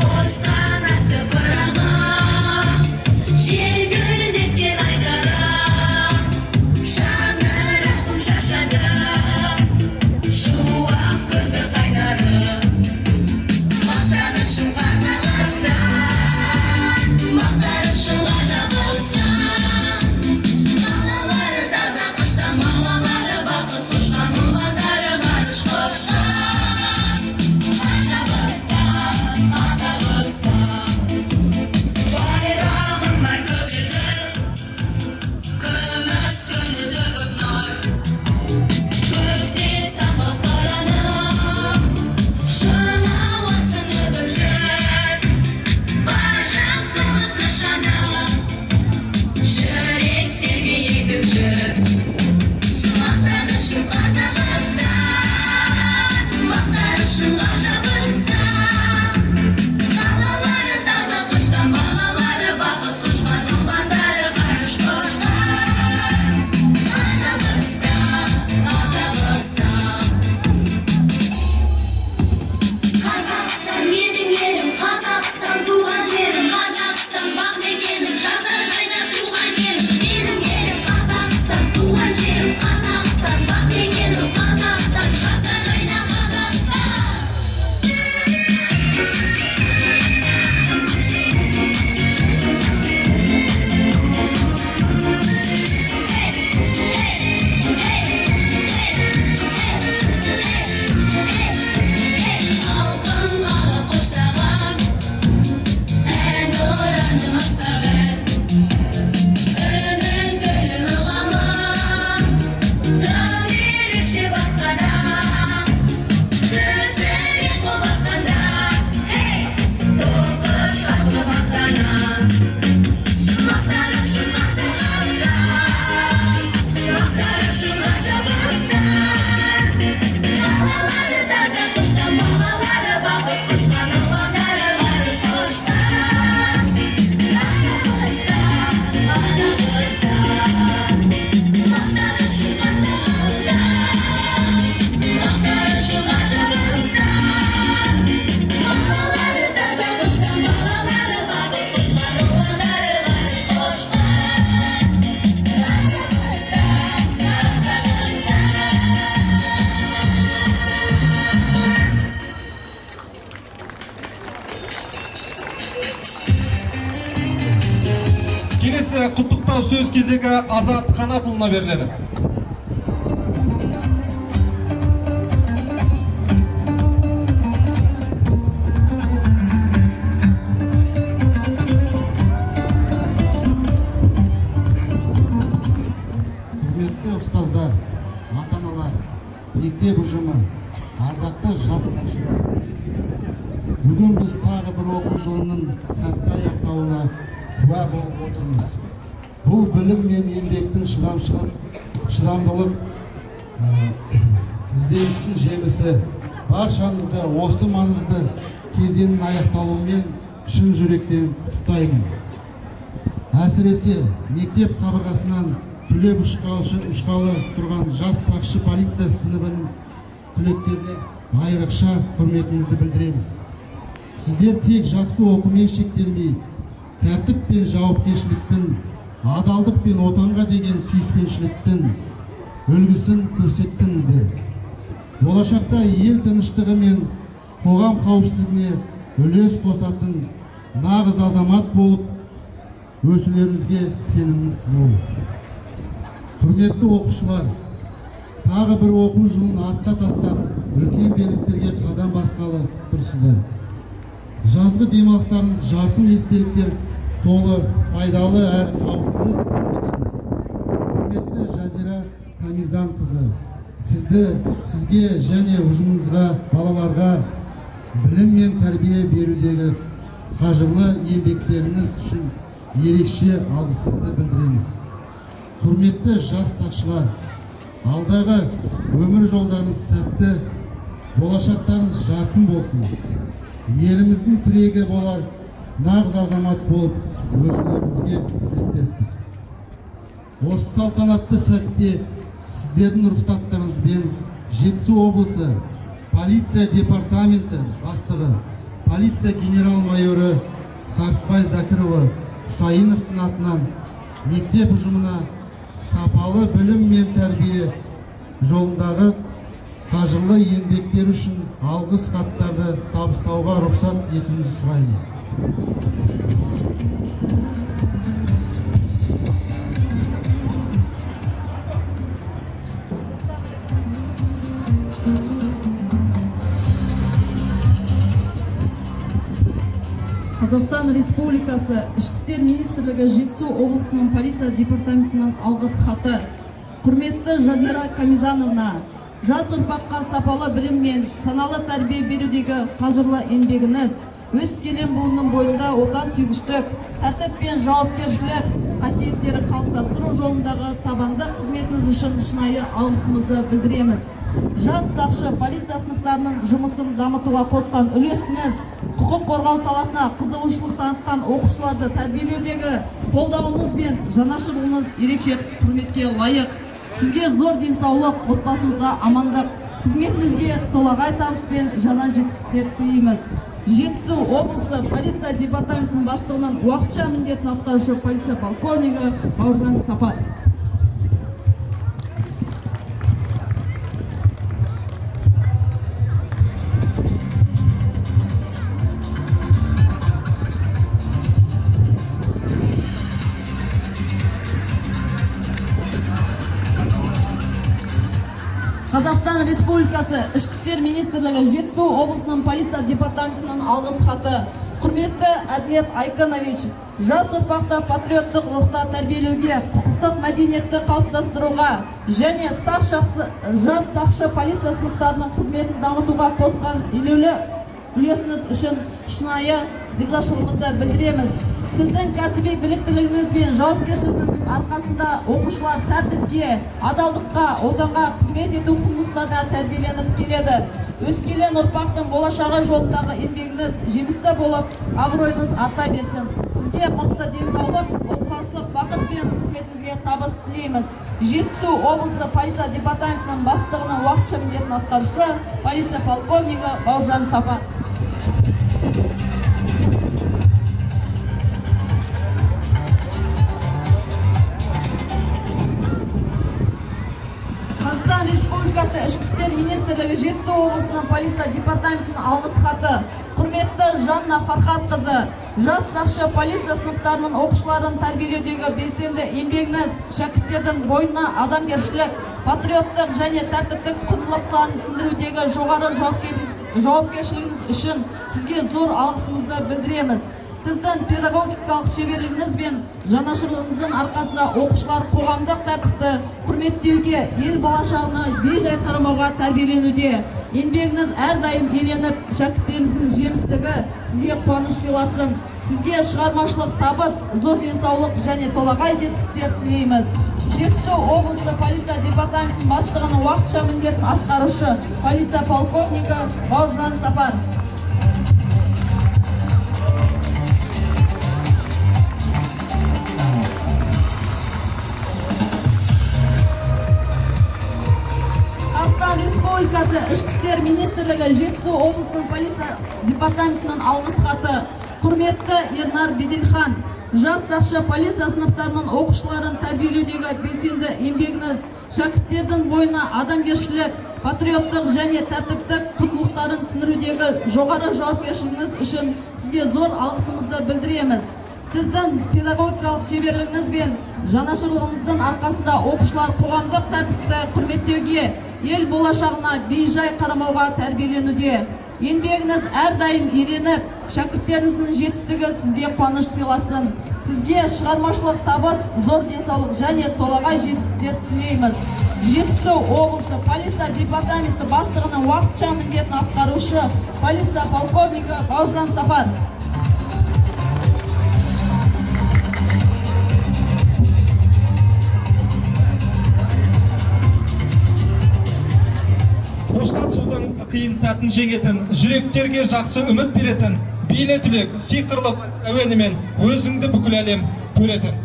[SPEAKER 1] қос қанатты пырағым, желкілдеткен айдарым, шаңырағым шашады шуақ.
[SPEAKER 2] Келесі құттықтау сөз кезегі Азат Қанатұлына беріледі.
[SPEAKER 12] Құрметті ұстаздар, ата-аналар, мектеп ұжымы, ардақты жас сақшылар. Бүгін біз тағы бір оқу жылының сәтті аяқталуына куә болып отырмыз. Бұл білім мен еңбектің шыдамдылық, ізденістің жемісі. Баршаңызды осы маңызды кезеңнің аяқталуымен шын жүректен құттықтаймын. Әсіресе мектеп қабырғасынан түлеп ұшқалы тұрған жас сақшы полиция сыныбының түлектеріне айрықша құрметімізді білдіреміз. Сіздер тек жақсы оқумен шектелмей, тәртіп пен жауапкершіліктің, адалдық пен отанға деген сүйіспеншіліктің үлгісін көрсеттіңіздер. Болашақта ел тыныштығы мен қоғам қауіпсіздігіне үлес қосатын нағыз азамат болып өсулеріңізге сеніміміз мол. Құрметті оқушылар, тағы бір оқу жылын артқа тастап, үлкен белестерге қадам басқалы тұрсыздар. Жазғы демалыстарыңыз жарқын естеліктер толы, пайдалы әрі қауіпсіз өтсін. Құрметті Жазира Камизанқызы, сізге және ұжымыңызға, балаларға білім мен тәрбие берудегі қажырлы еңбектеріңіз үшін ерекше алғысымызды білдіреміз. Құрметті жас сақшылар, алдағы өмір жолдарыңыз сәтті, болашақтарыңыз жарқын болсын. Еліміздің тірегі болар нағыз азамат болып өсулеріңізге тілектеспіз. Осы салтанатты сәтте сіздердің рұқсаттарыңызбен Жетісу облысы полиция департаменті бастығы, полиция генерал-майоры Сартбай Зәкірұлы Құсайыновтың атынан мектеп ұжымына сапалы білім мен тәрбие жолындағы қажырлы еңбектері үшін алғыс хаттарды табыстауға рұқсат етуіңізді сұраймын.
[SPEAKER 13] Қазақстан Республикасы Ішкі істер министрлігі Жетісу облысының полиция департаментінің алғыс хаты. Құрметті Жазира Камизановна, жас ұрпаққа сапалы білім мен саналы тәрбие берудегі қажырлы еңбегіңіз, өскелең буынның бойында отансүйгіштік, тәртіп пен жауапкершілік қасиеттерін қалыптастыру жолындағы табанды қызметіңіз үшін шынайы алғысымызды білдіреміз. Жас сақшы полиция сыныптарының жұмысын дамытуға қосқан үлесіңіз, құқық қорғау саласына қызығушылық танытқан оқушыларды тәрбиелеудегі қолдауыңыз бен жанашырлығыңыз ерекше құрметке лайық. Сізге зор денсаулық, отбасыңызға амандық, қызметіңізге толағай табыс пен жаңа жетістіктер тілейміз. Жетісу облысы полиция департаментінің бастығының уақытша міндетін атқарушы полиция полковнигі Бауыржан Сапар. Қазақстан Республикасы Ішкі істер министрлігі Жетісу облысының полиция департаментінің алғыс хаты. Құрметті Әділет Айкынович, жас ұрпақты патриоттық рухта тәрбиелеуге, құқықтық мәдениетті қалыптастыруға және жас сақшы полиция сыныптарының қызметін дамытуға қосқан елеулі үлесіңіз үшін шынайы ризашылығымызды білдіреміз. Сіздің кәсіби біліктілігіңіз бен жауапкершілігіңіздің арқасында оқушылар тәртіпке, адалдыққа, отанға қызмет ету құндылықтарына тәрбиеленіп келеді. Өскелең ұрпақтың болашағы жолындағы еңбегіңіз жемісті болып, абыройыңыз арта берсін. Сізге мықты денсаулық, отбасылық бақыт пен қызметіңізге табыс тілейміз. Жетісу облысы полиция департаментінің бастығының уақытша міндетін атқарушы полиция полковнигі Бауыржан Сапар. Қазақстан Республикасы Ішкі істер министрлігі Жетісу облысының полиция департаментінің алғыс хаты. Құрметті Жанна Фархатқызы, Жас сақшы полиция сыныптарының оқушыларын тәрбиелеудегі белсенді еңбегіңіз шәкірттердің бойына адамгершілік, патриоттық және тәртіптік құндылықтарын сіңдірудегі жоғары жауапкершілігіңіз үшін сізге зор алғысымызды білдіреміз. Сіздің педагогикалық шеберлігіңіз бен жанашырлығыңыздың арқасында оқушылар қоғамдық тәртіпті құрметтеуге, ел болашағына бейжай қарамауға тәрбиеленуде. Еңбегіңіз әрдайым еленіп, шәкірттеріңіздің жемістігі сізге қуаныш сыйласын. Сізге шығармашылық табыс, зор денсаулық және толағай жетістіктер тілейміз. Жетісу облысы полиция департаментінің бастығының уақытша міндетін атқарушы полиция полковнигі Бауыржан Сапар. Қазақстан Республикасы Ішкі істер министрлігі Жетісу облысының полиция департаментінің алғыс хаты. Құрметті Ернар Беделхан, жас сақшы полиция сыныптарының оқушыларын тәрбиелеудегі белсенді еңбегіңіз шәкірттердің бойына адамгершілік, патриоттық және тәртіптік құндылықтарын сіңірудегі жоғары жауапкершілігіңіз үшін сізге зор алғысымызды білдіреміз. Сіздің педагогикалық шеберлігіңіз бен жанашырлығыңыздың арқасында оқушылар қоғамдық тәртіпті құрметтеуге, ел болашағына бейжай қарамауға тәрбиеленуде. Еңбегіңіз әрдайым еленіп, шәкірттеріңіздің жетістігі сізге қуаныш сыйласын. Сізге шығармашылық табыс, зор денсаулық және толағай жетістіктер тілейміз. Жетісу облысы полиция департаменті бастығының уақытша міндетін атқарушы полиция полковнигі Бауыржан Сапар.
[SPEAKER 2] Қоштасудың қиын сәтін жеңетін, жүректерге жақсы үміт беретін, биле түлек, сиқырлы әуенімен өзіңді бүкіл әлем көретін.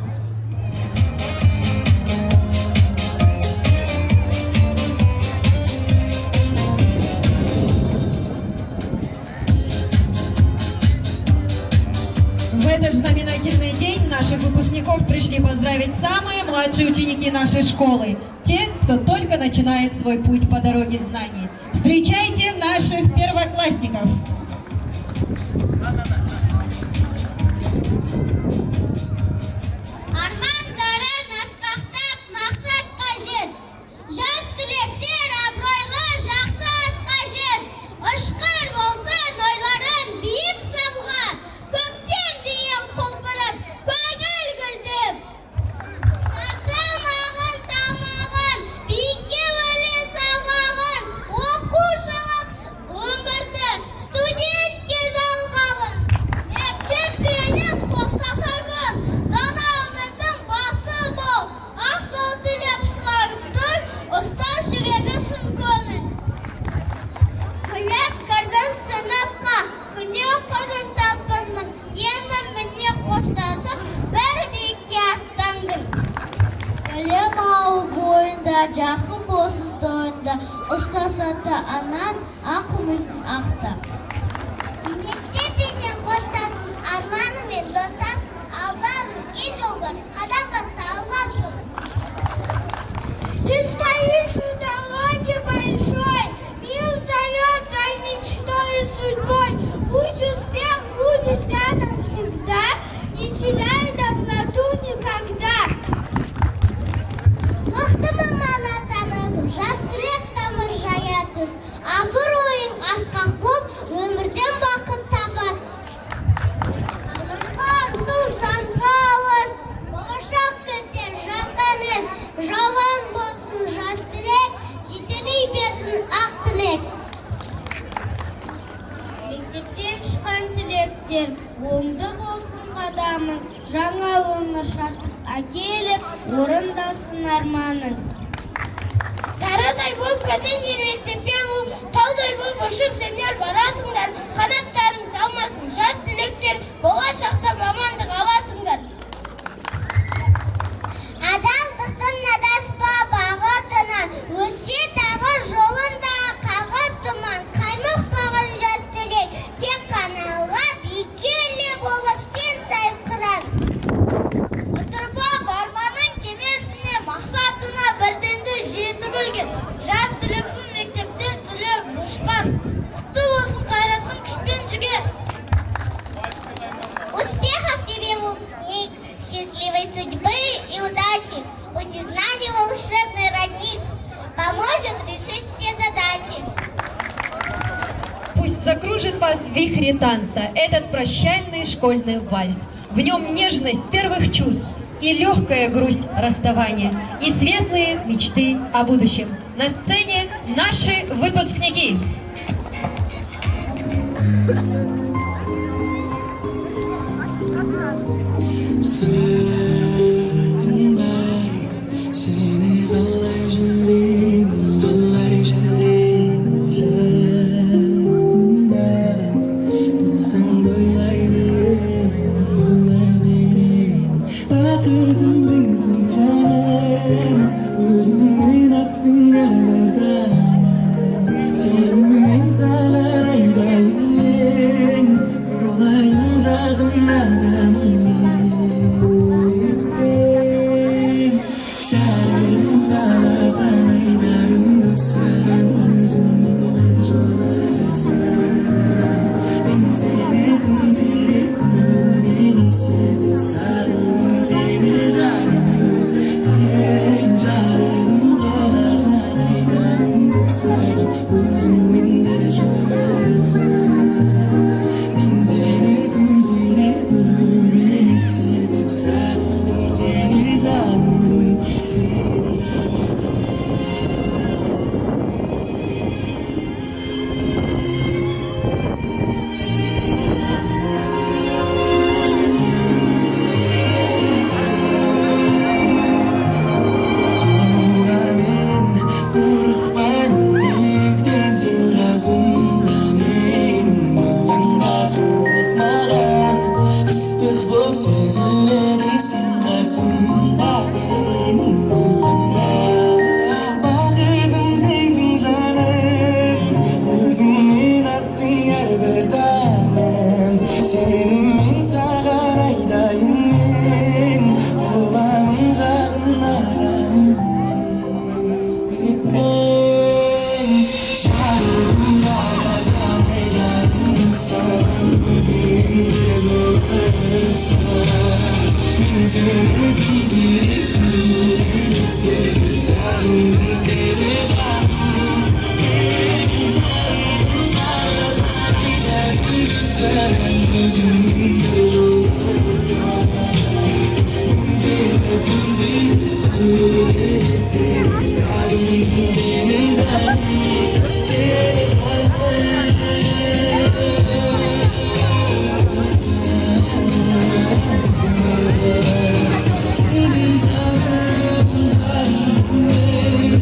[SPEAKER 3] В этот знаменательный день наших выпускников пришли поздравить самые младшие ученики нашей школы, те, кто только начинает свой путь по дороге знаний. Встречайте наших первоклассников!
[SPEAKER 1] Армандарың асқақтап, мақсатқа жет. Жас түлектер абыройлы жақсы атқа жет. Ұшқыр болсын ойларың биік самға. Көктем дейін құлпырып, көңіл гүлдеп. Шаршамағын, талмағын, биікке өрле самғағын. Оқушылық өмірді студентке жалғағын. Мектеппенен қоштаса көр, жаңа өмірдің басы бол. Ақ жол тілеп шығарып тұр, ұстаз жүрегі шын көңіл. Гүлеп кірдің сыныпқа, күне оқыдың талпындың, енді міне қоштасып, бір биікке аттандың. Білім ауыл бойында, жарқын болсын тойында, ұстаз ата-анаң ақ үмітін ақтап. Мектеппенен қоштастың, арманымен достас, алда үлкен жол бар, қадам баста алға ұмтыл. Ты стоишь у дороги большой, мир зовет за мечтой и судьбой. Пусть успех будет рядом всегда, не теряй доброту никогда. Мықты маман атанып, жас түлек тамыр жая түс. Абыройың асқақ боп, өмірден бақыт табат. Ғылымға ұмтыл, заңға ауыз, болашақ күтер жақын із. Жауан болсын жас түлек, жетелей берсін ақ тілек. Мектептен шыққан түлектер, оңды болсын қадамың, жаңа өмір шаттық әкеліп, орындалсын арманың. Дарадай болып кірдіңдер мектепке бұл, таудай болып ұшып сендер барасыңдар, қанаттарың талмасын, жас түлектер, болашақта мамандық аласыңдар. Адалдықтың адаспа бағытынан, өтсе тағы жолында қағы тұман, қаймықпағын жас түлек, тек қана алға биікке болып сен сайқыран. Отырып арманның кемесіне, мақсатына бірденді жетіп ілген, жас түлексің мектептен түлеп ұшқан, мықты болсын қайратың күш пен жігер.
[SPEAKER 3] вас в вихре танца этот прощальный школьный вальс. В нем нежность первых чувств и легкая грусть расставания, и светлые мечты о будущем. На сцене наши выпускники.
[SPEAKER 14] Сағынбай сені қалай жүремін, қалай жүремін, жанымда болсаң, ойлай беремін, ойлай беремін. Бақытым сенсің, жаным, өзіңмен атсын әрбір таңым. Сенімен саған айдайын мен, болайын жақын адамың мен. Жарығым қаласаң, айдарым көп саған, өзіңмен бір жолықсам. Мен сені тым сирек көруге не себеп? Сағындым сені, жаным. Ей, жарығым қаласаң, айдарым көп саған, өзіңмен бір жолықсам. Мен сені тым сирек көруге не себеп? Сағындым сені, жаным, сені, жаным. Сені, жаным. Құлауға мен қорықпаймын биіктен, сен қасымда менің болғанда, суық маған ыстық боп сезіледі, сен қасымда менің болғанда. Бақытым сенсің, жаным, өзіңмен атсын әрбір таңым. Сенімен саған айдайын мен, боламын жақын адамың мен. Жарығым қаласаң, айдарым көп саған, өзіңмен бір жолықсам. Мен сені тым сирек көруге не себеп? Сағындым сені, жаным. Ей, жарығым қаласаң, айдарым көп саған, өзіңмен бір жолықсам. Мен сені тым сирек көруге не себеп? Сағындым сені, жаным, сені, жаным. Сені, жаным, жаным мен.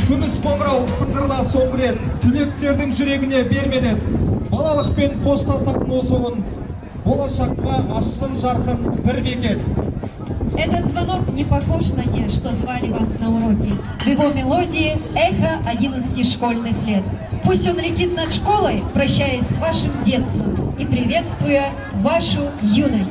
[SPEAKER 2] Күміс қоңырау сыңғырла соңғы рет, түлектердің жүрегіне бер медет. Балалықпен қоштасатын осы күн болашаққа ашсын жарқын бір бекет.
[SPEAKER 3] Этот звонок не похож на те, что звали вас на уроки. В его мелодии эхо 11 школьных лет. Пусть он летит над школой, прощаясь с вашим детством и приветствуя вашу юность.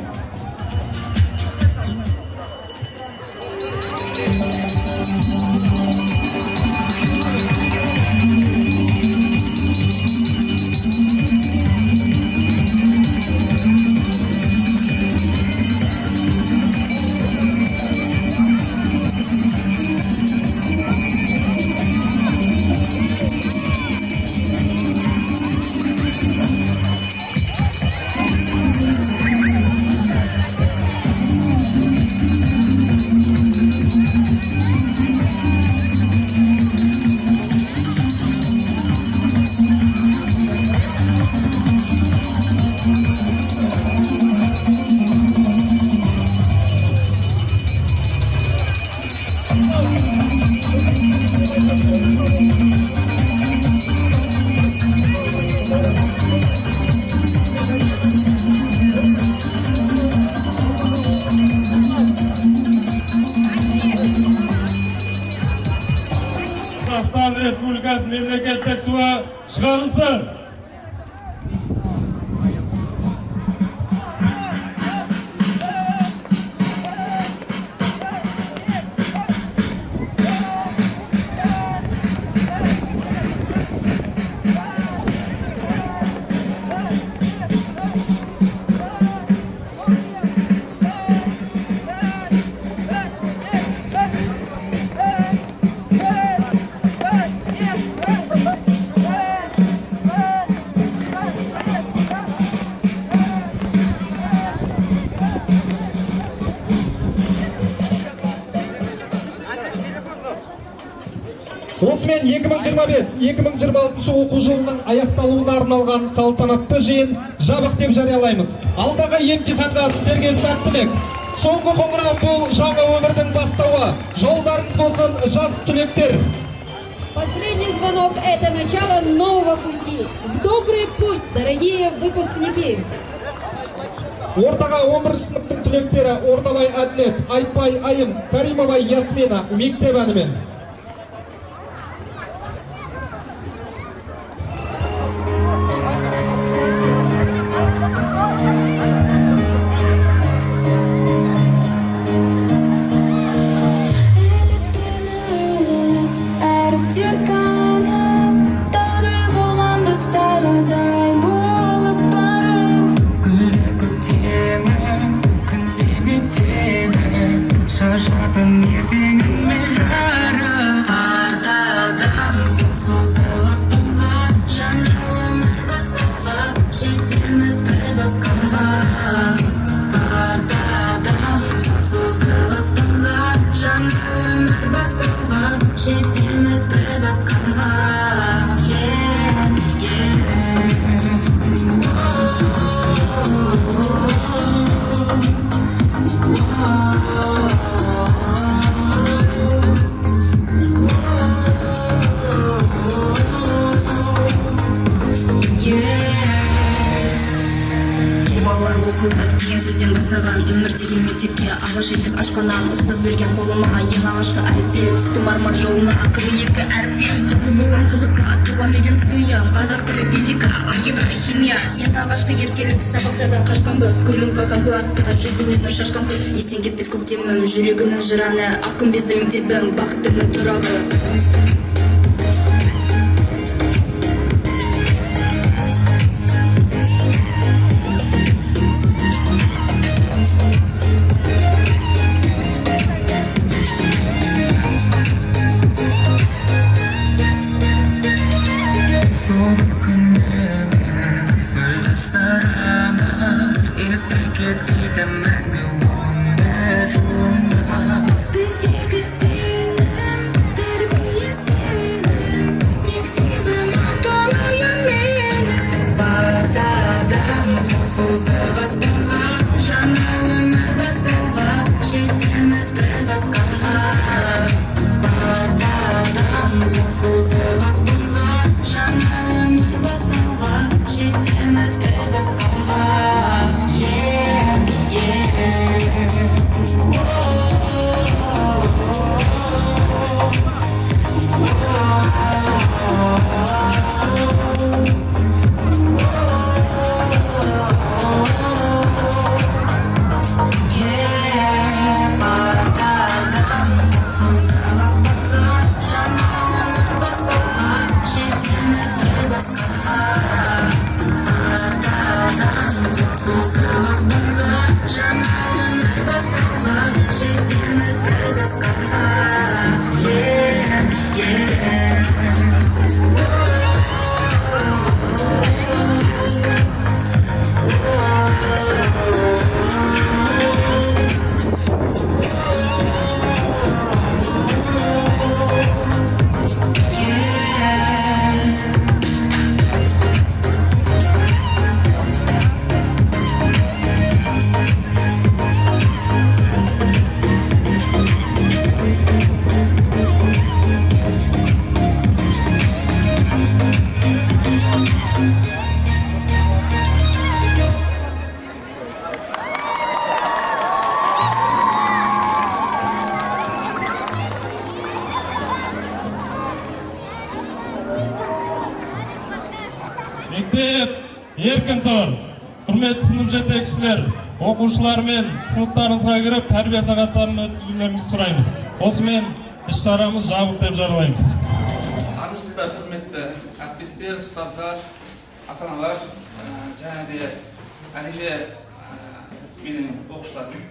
[SPEAKER 4] Қазақстан Республикасы мемлекеттік туы шығарылсын!
[SPEAKER 2] Осымен 2025-2026 оқу жылының аяқталуына арналған салтанатты жиын жабық деп жариялаймыз. Алдағы емтиханға сіздерге сәттілік. Соңғы қоңырау — бұл жаңа өмірдің бастауы. Жолдарыңыз болсын, жас түлектер!
[SPEAKER 15] Последний звонок – это начало нового пути. В добрый путь, дорогие выпускники!
[SPEAKER 2] Ортаға 11 сыныптың түлектері Ордабай Әділет, Айтбай Айым, Каримова Ясмина мектеп әнімен.
[SPEAKER 16] Әліппені алып, әріптер танып, таудай болғанбыз тарыдай болып барып.
[SPEAKER 14] Гүлдер көктемі, күнде мектебі, шашатын ертеңіме жарық.
[SPEAKER 16] Партадан қол созып аспанға, жаңа өмір бастауға жетеміз біз асқарға. Партадан қол созып аспанға, жаңа өмір бастауға жетеміз біз асқарға. Yeah. Yeah.
[SPEAKER 17] Балалар, оқыдық деген сөзден бастаған өмір деген мектепке алғаш есік ашқаннан. Ұстаз берген қолыма ең алғашқы әліппе, түстім арман жолына 42 әріппен. Түбі болған қызыққа туған үйден ұям: қазақ тілі, физика, алгебра, химия. Ең алғашқы еркелік, сабақтардан қашқанбыз. Күлім қалған класста, жүзінен нұр шашқан қыз. Естен кетпес көктемім, жүрегінің жыраны, ақ күмбезді мектебім, бақытымның тұрағы.
[SPEAKER 14] Сол бір күніміз, мөлдір сырымыз, естен кетпейді мәңгі 11 жылымыз.
[SPEAKER 16] Біздегі сенім, тәрбие сенің, мектебім, алтын ұям менің.
[SPEAKER 14] Партадан қол созып аспанға, жаңа өмір бастауға жетеміз біз асқарға. Партадан қол созып аспанға, жаңа өмір бастауға жетеміз біз асқарға. Yeah. Yeah, партадан қол созып аспанға, жаңа өмір бастауға жетеміз біз асқарға. Партадан қол созып аспанға, жаңа өмір бастауға жетеміз біз асқарға. Yeah. Yeah.
[SPEAKER 4] Мектеп, еркін тұр! Құрметті сынып жетекшілер, оқушылармен сыныптарыңызға кіріп, тәрбие сағаттарын өткізулеріңізді сұраймыз. Осымен іс шарамыз жабық деп жариялаймыз.
[SPEAKER 18] Армысыздар, құрметті әріптестер, ұстаздар, ата аналар және де, әрине, менің оқушыларым.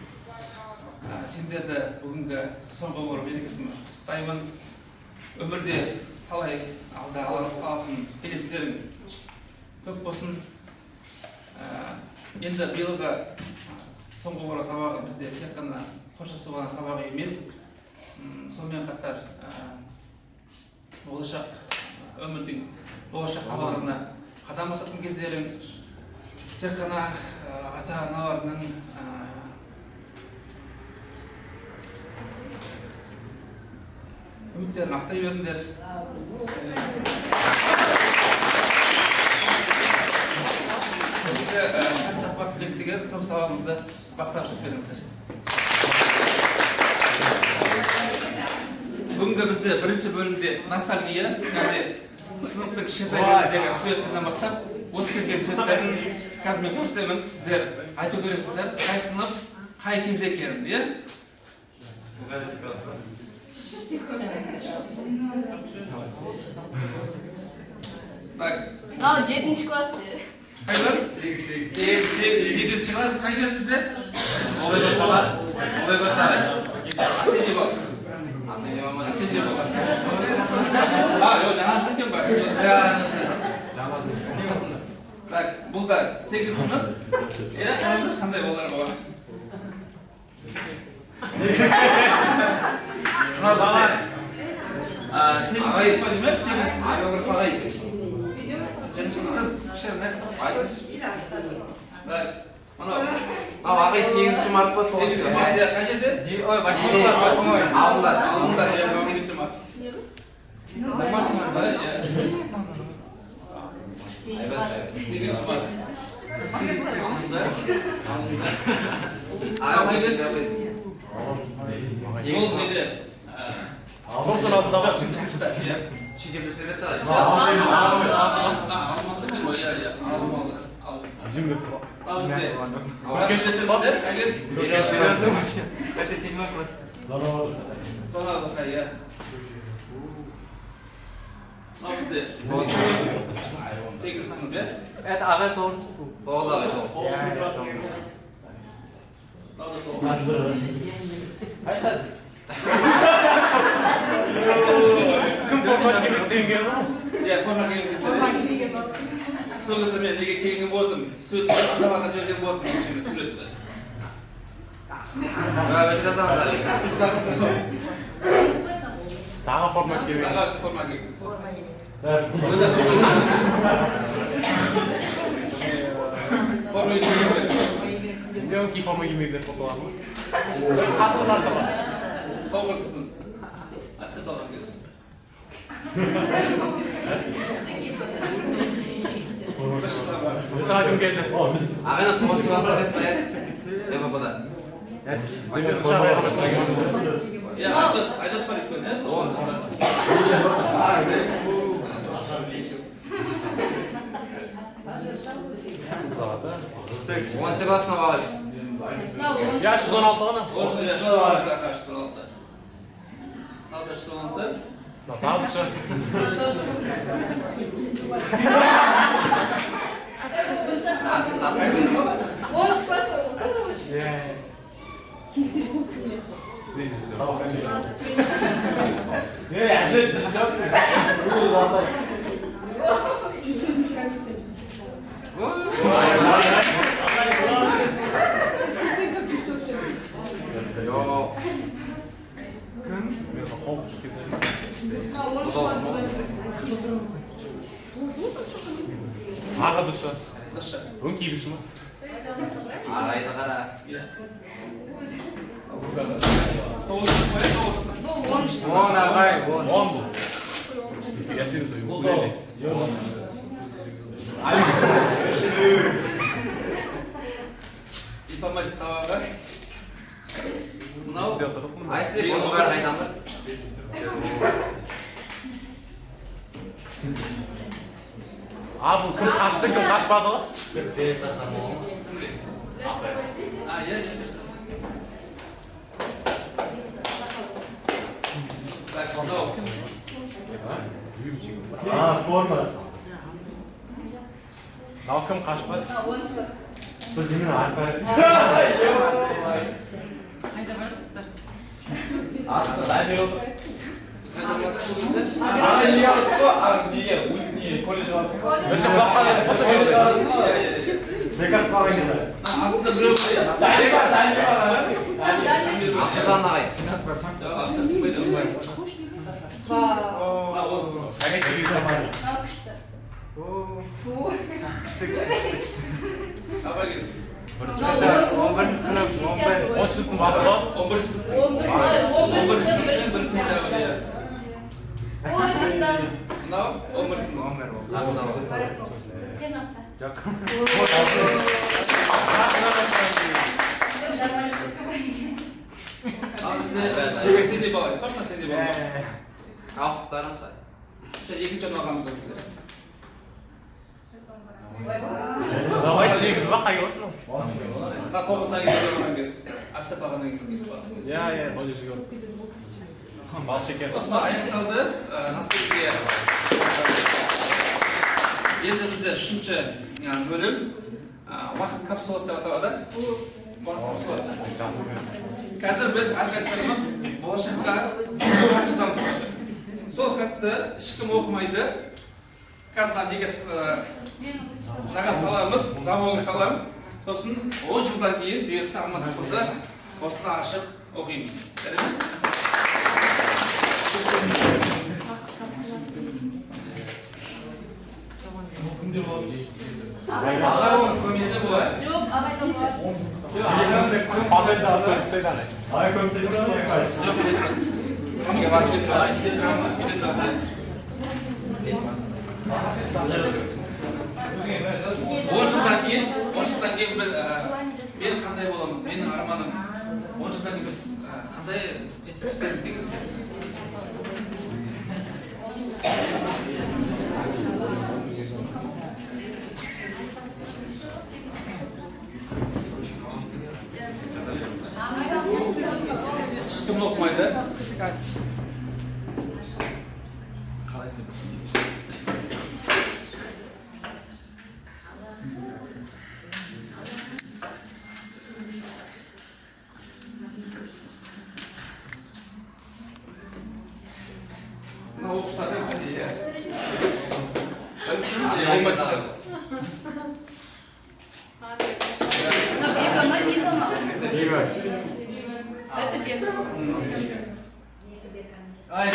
[SPEAKER 18] Сендерді бүгінгі соңғы қоңырау мерекесімен құттықтаймын. Өмірде талай алда алатын белестерің көп болсын. Енді биылғы соңғы қоңырау сабағы бізде тек қана қоштасу ғана сабағы емес. Сонымен қатар Болашақ өмірдің, болашақ табалдырығына қадам басатын кездерің. Тек қана ата аналарының үміттерін ақтай беріңдер. Бүгінгі сәт сапар түлек деген сынып сабағымызды бастап шығып беріңіздер. Бүгінгі бізде бірінші бөлімде ностальгия, яғни сыныптың кішкентай кезіндегі суреттерден бастап осы кезге суреттерін қазір мен көрсетемін, сіздер айту керексіздер, қай сынып, қай кез екенін, иә? Так.
[SPEAKER 10] Мынау жетінші класс.
[SPEAKER 18] Қай класс? Сегіз, сегіз, сегізінші класс. Қай класс бізде?
[SPEAKER 19] Олай ағай. Олай ағай.
[SPEAKER 18] Асенде бар. Асенде бар. А, жоқ, жаңа жыл екен ғой. Так, бұл да сегіз сынып. Иә, қандай балалар болған? Мынау бізде сегіз сынып па деймін, сегіз сынып.
[SPEAKER 19] Ағай.
[SPEAKER 18] Сіз кішкене. Так, мынау.
[SPEAKER 19] Мынау ағай 8 март па, 9
[SPEAKER 18] 8 март, иә, қай жерде?
[SPEAKER 19] Ой, восьмой. Ауылда.
[SPEAKER 18] Ауылда, иә, 8 март. Иә. 8 март. Ол неде?
[SPEAKER 19] Тоқсан алтыда ғой.
[SPEAKER 18] Иә.
[SPEAKER 19] Шетелде емес.
[SPEAKER 18] Алматы мен ғой, иә, иә, Алмалы. Ал бізде.
[SPEAKER 19] Это седьмой класс.
[SPEAKER 18] Зоналық, иә. Мынау бізде сегіз сынып, иә?
[SPEAKER 19] Это ағай тоғыз. Тоғыз ағай, тоғыз.
[SPEAKER 18] Мынау да тоғыз.
[SPEAKER 19] Кім форма кимеген ғой?
[SPEAKER 18] Иә, форма киген кезде. Сол кезде мен неге келген болатынмын, суретті сабаққа жіберген болатынмын, суретті.
[SPEAKER 19] Тағы форма кимеген.
[SPEAKER 18] Тағы форма киген. Форма киген.
[SPEAKER 19] Мен форма кимеген фото бар ма? Қасырлар да бар.
[SPEAKER 18] Тоғызыншы сынып. Аттестат алған кез.
[SPEAKER 19] Дышыға кім келді? Ағайна тоғызыншы класста емес па, иә? ЕВП-да.
[SPEAKER 18] Иә, Айдос бар екен, иә?
[SPEAKER 19] Оныншы класс мынау ағай. Я, 116 ғана.
[SPEAKER 18] 116, 116. Тағы да 116.
[SPEAKER 19] Тағы да.
[SPEAKER 10] Оныншы класс.
[SPEAKER 19] Жоқ.
[SPEAKER 4] Ағы дышы. Өңкей дышы ма?
[SPEAKER 19] Ағайды қара.
[SPEAKER 18] Тоғыз, тоғыз.
[SPEAKER 10] Бұл оныншы.
[SPEAKER 4] Он ағай, он. Он бұл.
[SPEAKER 18] Информатика сабағы. Мынау.
[SPEAKER 19] Айсы, бұның бәрін айтамын ба?
[SPEAKER 4] А, бұл кім қашты, кім қашпады ғой?
[SPEAKER 18] А, иә, иә. Так, мынау.
[SPEAKER 4] А, форма. Мынау кім қашпады?
[SPEAKER 10] Оныншы класс.
[SPEAKER 4] Біз именно
[SPEAKER 10] Қайда барасыздар?
[SPEAKER 4] Ана неге алдық қой? Ана неге? Не, колледж алдық. Бірінші құлап қалды. Колледж алдық. Лекарство алған кезде.
[SPEAKER 18] Артында біреу бар, иә.
[SPEAKER 4] Дәне бар, дәне бар.
[SPEAKER 19] Асылжан ағай.
[SPEAKER 18] Мына Мынау
[SPEAKER 17] Күшті. Фу.
[SPEAKER 18] Абай кез.
[SPEAKER 20] 11-сынып, 11, 10 сыныптың басы ғой.
[SPEAKER 18] 11 сынып.
[SPEAKER 17] 11-ші,
[SPEAKER 18] 11 сыныптың 1 сентябрь, иә.
[SPEAKER 17] Ой, да.
[SPEAKER 18] Мынау 11 сынып.
[SPEAKER 17] Үлкен апта.
[SPEAKER 20] Жоқ.
[SPEAKER 17] Нормально.
[SPEAKER 18] Ал бізде сендей бала, точно сендей бала.
[SPEAKER 19] Ауыстықтарыңыз.
[SPEAKER 18] Екінші орын алғанбыз.
[SPEAKER 20] Давай, 8 ба, қай болсын?
[SPEAKER 18] Мына 9-дан кейін алған кез. Аттестат алғаннан кейін кез барған кез.
[SPEAKER 20] Иә, бал шекер.
[SPEAKER 18] Осымен аяқталды. Наследие. Енді бізде үшінші бөлім уақыт капсуласы деп аталады. Уақыт капсуласы. Қазір біз әрқайсымыз болашаққа хат жазамыз қазір. Сол хатты ешкім оқымайды. Қазір мына неге, мынаған саламыз, замогын саламын. Сосын 10 жылдан кейін бұйырса, амандық болса, осыны ашып оқимыз. Жарай ма? Кімде болады?
[SPEAKER 17] Жоқ, ағайда болады.
[SPEAKER 20] Ағай көмектесіп.
[SPEAKER 18] Жоқ, үйде тұрады. Замокқа барып үйде тұрады. Үйде тұра ма? Үйде тұрады. 10 жылдан кейін, 10 жылдан кейін біз, мен қандай боламын, менің арманым, 10 жылдан кейін біз қандай біз жетістікке жетеміз деген сияқты. Ешкім оқымайды.
[SPEAKER 20] Қалай?
[SPEAKER 18] Мына оқушылардың біріншісі, біріншісі 11-сынып.
[SPEAKER 17] Бека ма, Ника ма?
[SPEAKER 20] Бека.
[SPEAKER 17] Это Бека.
[SPEAKER 20] Ай.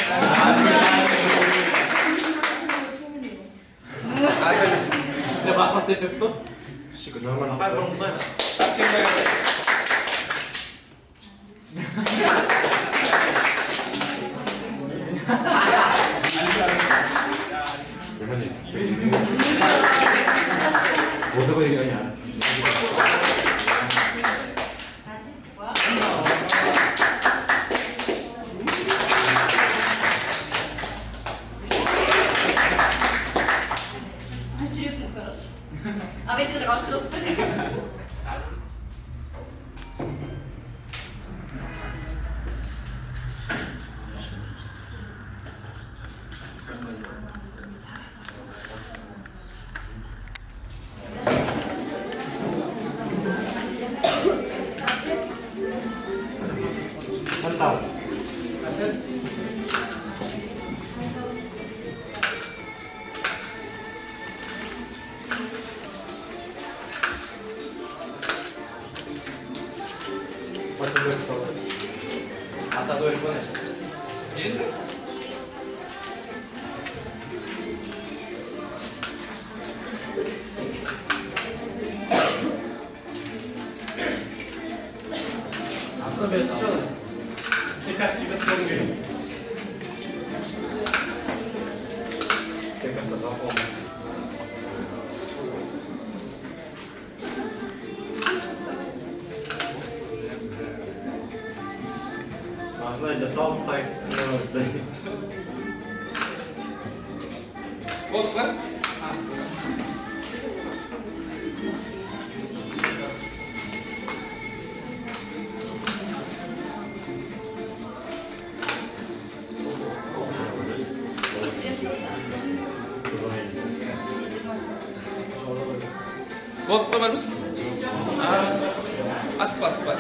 [SPEAKER 20] Не басқа істеп беріп тұр. Шүкір, нормально. Сәл бұрын ұстайын.
[SPEAKER 17] Суретін хорошо. Ағай, сіздер ауыстырасыз.
[SPEAKER 20] Қантау.
[SPEAKER 19] Атады ой қой.
[SPEAKER 18] Енді
[SPEAKER 20] Все как всегда соң керек. Мне кажется, запомнил. Можно жаталып так.
[SPEAKER 18] Болды па? Болдық па бәріміз? Асықпа, асықпа.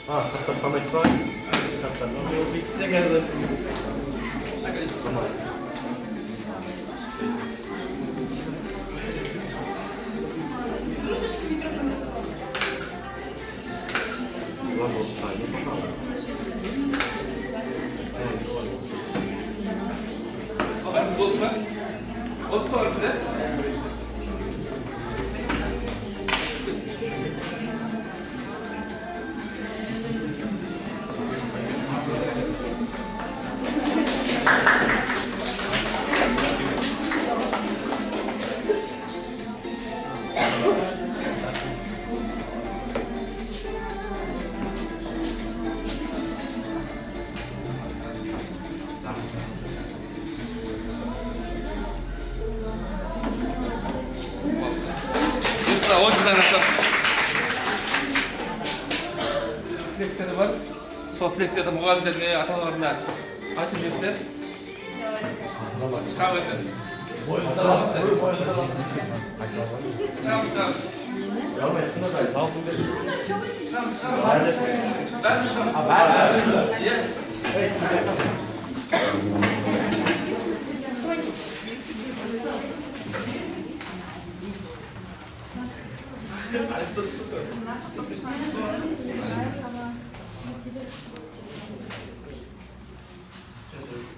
[SPEAKER 20] А, шақтап қалмайсыз ба?
[SPEAKER 18] Бәріміз болдық па? Болдық па бәріміз, иә? Бұйырса, 10 жылдан ашамыз. Тілектері бар. Сол тілектерді мұғалімдеріне, ата аналарына айтып жіберсе. Шығамыз екен. Шығамыз, шығамыз. Шығамыз, шығамыз. Бәріміз шығамыз. Иә.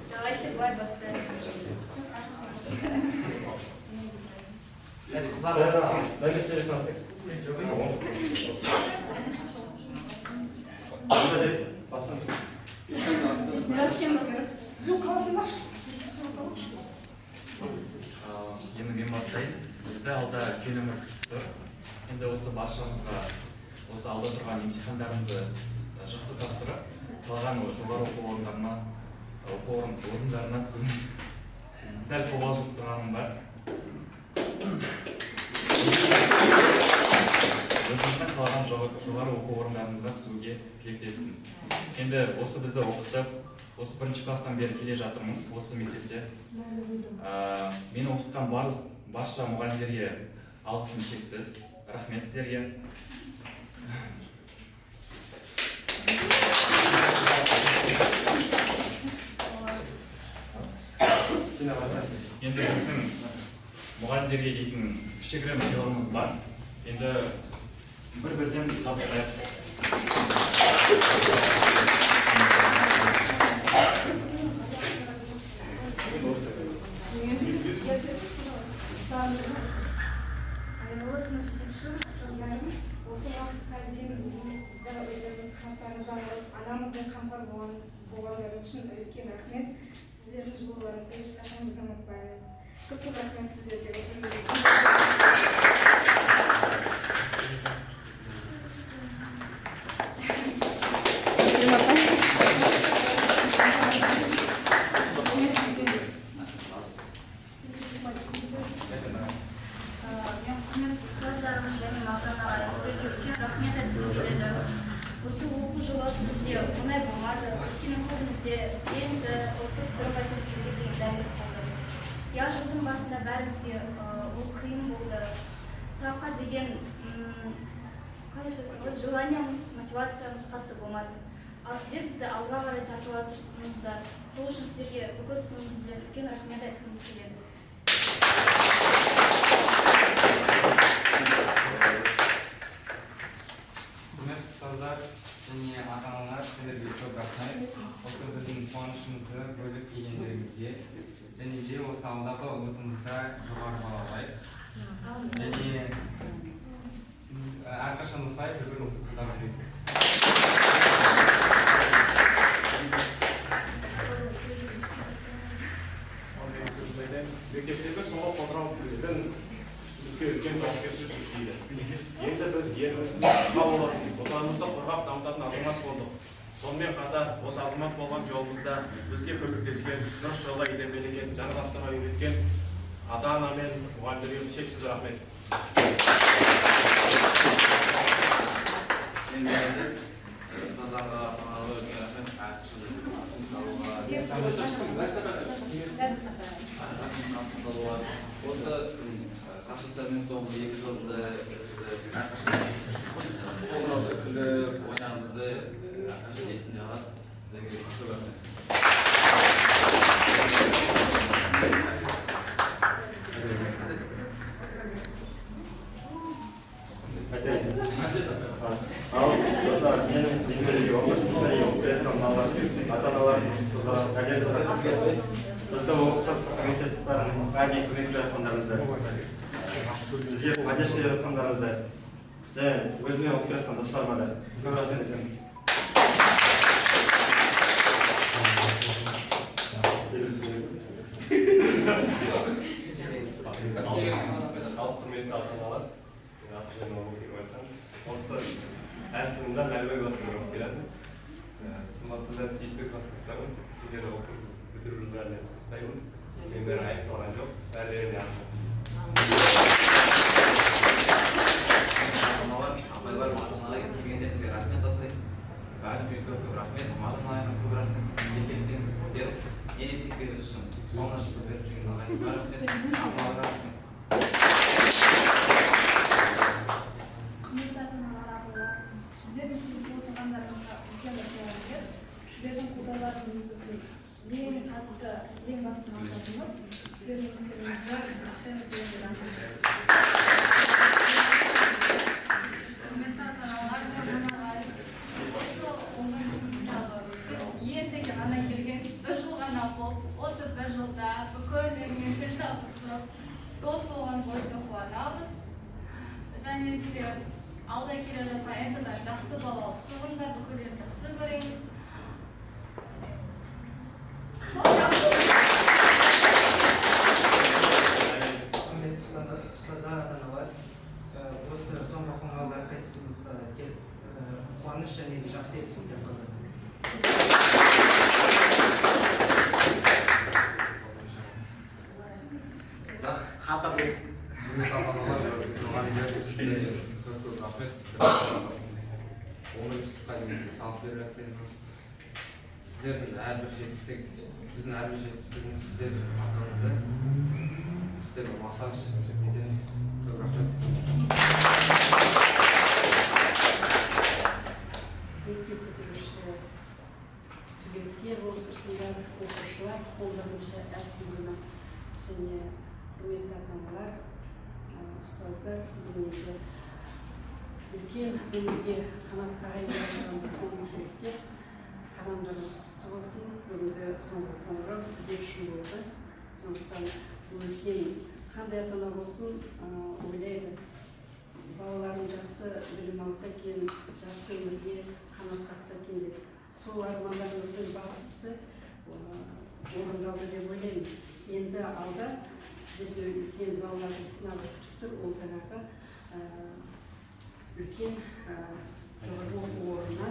[SPEAKER 17] Давайте былай бастайық. Раз чем бастайсыз?
[SPEAKER 11] Түзу қаласыңдаршы.
[SPEAKER 21] Енді мен бастайын. Бізді алда үлкен өмір күтіп тұр. Енді осы баршамызға осы алда тұрған емтихандарымызды жақсы тапсырып, қалған жоғары оқу орындарына оқу орындарына түсуіміз, сәл қобалжып тұрғаным бар. Өзіміздің қалаған жоғары оқу орындарымызға түсуге тілектеспін. Енді осы бізді оқытып, осы бірінші класстан бері келе жатырмын осы мектепте. Мені оқытқан барлық барша мұғалімдерге алғысым шексіз, рахмет сіздерге. Енді біздің мұғалімдерге дейтін кішігірім сыйлығымыз бар. Енді бір бірден табыстайық.
[SPEAKER 11] Қайырлы сынып жетекшім, ұстаздарым, осы уақытқа дейін бізді өздеріңіздің қамтарыңызға алып, анамыздай қамқор болғандарыңыз үшін үлкен рахмет. Сіздердің жылуларыңызды ешқашан біз ұмытпаймыз. Көп көп рахмет сіздерге осы күнге.
[SPEAKER 17] Мен, құрметті ұстаздарым және Мағжан ағай, сіздерге үлкен рахмет айтқым келеді. Осы оқу жылы бізде оңай болмады, өйткені көбімізде ЕНТ, ұлттық бірыңғай тестілеуге деген дайындық болды. Иә, жылдың басында бәрімізге ол қиын болды. Сабаққа деген қалай айтсам, желаниямыз, мотивациямыз қатты болмады. Ал сіздер бізді алға қарай тартып жатырсыңыздар. Сол үшін сіздерге бүкіл сыныбымызбен үлкен рахмет айтқымыз келеді.
[SPEAKER 22] Құрметті ұстаздар және ата аналар, сіздерге көп рахмет осы біздің қуанышымызды бөліп келгендеріңізге. Және де осы алдағы ұбт-ымызда жоғары балл алайық және әрқашан осылай бір бірімізді қолдап жүрейік.
[SPEAKER 20] Мектептегі соңғы қоңырау біздің үстімізге үлкен жауапкершілік жүктейді. Енді біз еліміздің тұлға болатын, отанымызды қорғап дамытатын азамат болдық. Сонымен қатар осы азамат болған жолымызда бізге көмектескен, дұрыс жолға итермелеген, жан жақтыға үйреткен ата ана мен мұғалімдерге шексіз рахмет.
[SPEAKER 19] Енді ұстаздарға, ата-аналарға үлкен рахмет, әрқашан алуға, әрқашан алуға. Осы класстастармен соңғы 2 жылды әрқашан қоңырауда күліп ойнағанымызды әрқашан есімде қалады.
[SPEAKER 5] Сіздерге көп рахмет.
[SPEAKER 6] Ал достар, мен менімен 11 сыныпта оқып келе жатқан балалар, ата аналар, ұстаздар, бізді оқытып, көмектесіп, бәріне көмек беріп жатқандарыңызды, бізге поддержка беріп жатқандарыңызды және өзіме оқып келе жатқан достарыма да көп рахмет айтамын.
[SPEAKER 23] Ал құрметті ата аналар, мен аты жөнім Абубакир Айтхан. Осы әр сыныбында нәлібай классында оқып келатырмын. Сымбатты да сүйікті класстастарым, сіздерді оқу бітіру жылдарымен құттықтаймын. Мен бәрі аяқталған жоқ, бәрілеріне ақ жол.
[SPEAKER 19] Ата-аналар, апайлар, осылай келгендеріңізге рахмет, осылай бәріңізге көп көп рахмет. Мағжан ағайыма көп рахмет, еркеліктеріңізді көтеріп, не десек те біз үшін соңына шығып беріп жүрген ағайымызға рахмет, апаларға рахмет.
[SPEAKER 24] Құрметті ата-аналар, апайлар, сіздердің сүйіп отырғандарыңызға үлкен үлкен рахмет. Сіздердің қолдауларыңыз біздің ең қатты, ең басты мақсатымыз. Сіздердің үміттеріңізді ақтаймыз деген ойдамын.
[SPEAKER 25] Құрметті ата-аналар, Нұржан ағай, осы 11 сыныптағы біз ендігі ғана келген бір жыл ғана болып, осы бір жылда бүкілдерімен тіл табысып, дос болғанымызға өте қуанамыз. Және де алда келе жатқан ЕНТ-дан жақсы бал алып шығыңдар, бүкілдерін жақсы көреміз. Сол жақсы.
[SPEAKER 26] Құрметті ұстаздар, ата аналар, осы соңғы қоңырауға әрқайсымызға келіп, қуаныш және де жақсы естеліктер қалдырсын.
[SPEAKER 5] Құрметті ата-аналар, мұғалімдер, сіздерге көп көп рахмет. 11 сыныпқа дейін бізге сабақ беріп жатқан сіздердің әрбір жетістік, біздің әрбір жетістігіміз сіздердің арқаңызда. Сіздерді мақтаныш етеміз. Көп рахмет.
[SPEAKER 27] Мектеп бітіруші түлектер болып тұрсыңдар, оқушылар, 11-ші ә сыныбына және құрметті ата-аналар, ұстаздар, бүгін енді үлкен өмірге қанат қағайын жатқан біздің түлектер, қадамдарыңыз құтты болсын. Бүгінгі соңғы қоңырау сіздер үшін болды. Сондықтан үлкен қандай ата-ана болсын, ойлайды, балаларым жақсы білім алса екен, жақсы өмірге қанат қақса екен деп. Сол армандарыңыздың бастысы орындалды деп ойлаймын. Енді алда сіздерге үлкен балалардың сынағы күтіп тұр. Ол жаңағы үлкен жоғарғы оқу орнына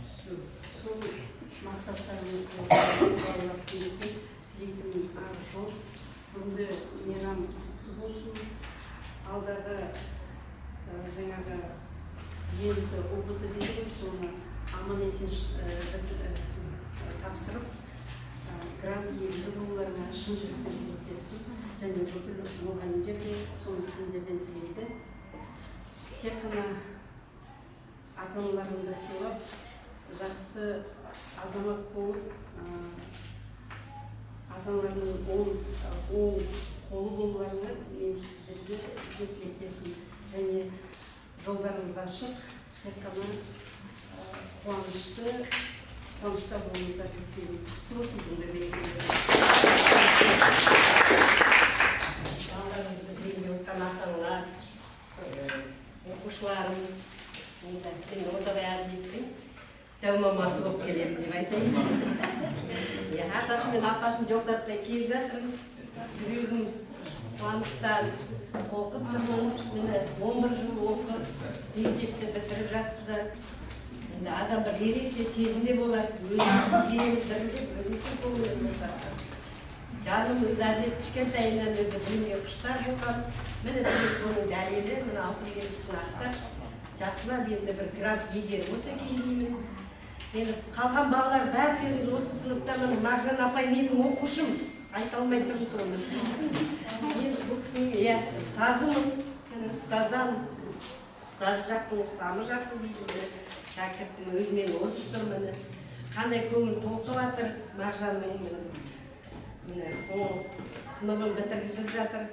[SPEAKER 27] түсу. Сол мақсаттарыңыз балалар, сендерге тілейтін ақ жол. Бүгінгі мейрам құтты болсын. Алдағы жаңағы ЕНТ, ҰБТ дейді ғой, соны аман есен тапсырып, грант иегері болуларына шын жүректен тілектеспін. Және бүкіл мұғалімдер де соны сендерден тілейді. Тек қана ата-аналарыңды сыйлап, жақсы азамат болып, ата-аналарының оң қолы болуларына мен сіздерге үлкен тілектеспін. Және жолдарыңыз ашық, тек қана қуанышта болыңыздар деп тілеймін. Құтты болсын бүгінгі мерекелеріңіз.
[SPEAKER 28] Балаларымыз бітірейін деп отқан ата-аналар, оқушыларым, енді мен Ордабай Әділбектің дәу мамасы болып келемін деп айтайын. Иә, атасы мен апасын жоқтатпай келіп жатырмын. Жүрегім қуаныштан толқып тұрмын. Міне 11 жыл оқып, мектепті бітіріп жатсыздар. Енді адам бір ерекше сезімде болады. Өзіміздің денеміз дірілдеп, өзіміздің көңіліміз босап. Жаным өзі Әділет кішкентайынан өзі білімге құштар болған. Міне бүгін соның дәлелі, міне алтын белгісін ақтап, жақсылап енді бір грант иегері болса екен деймін. Енді қалған балалар бәріміз осы сыныпта, міне Маржан апай менің оқушым, айта алмай тұрмын соны. Мен бұл кісінің иә ұстазымын. Міне ұстаздан, ұстазы жақсының ұстамы жақсы дейді. Міне шәкіртім өзімен озып тұр міне. Қандай көңіл толқып жатыр Мағжанның, міне ол сыныбын бітіргізіп жатыр.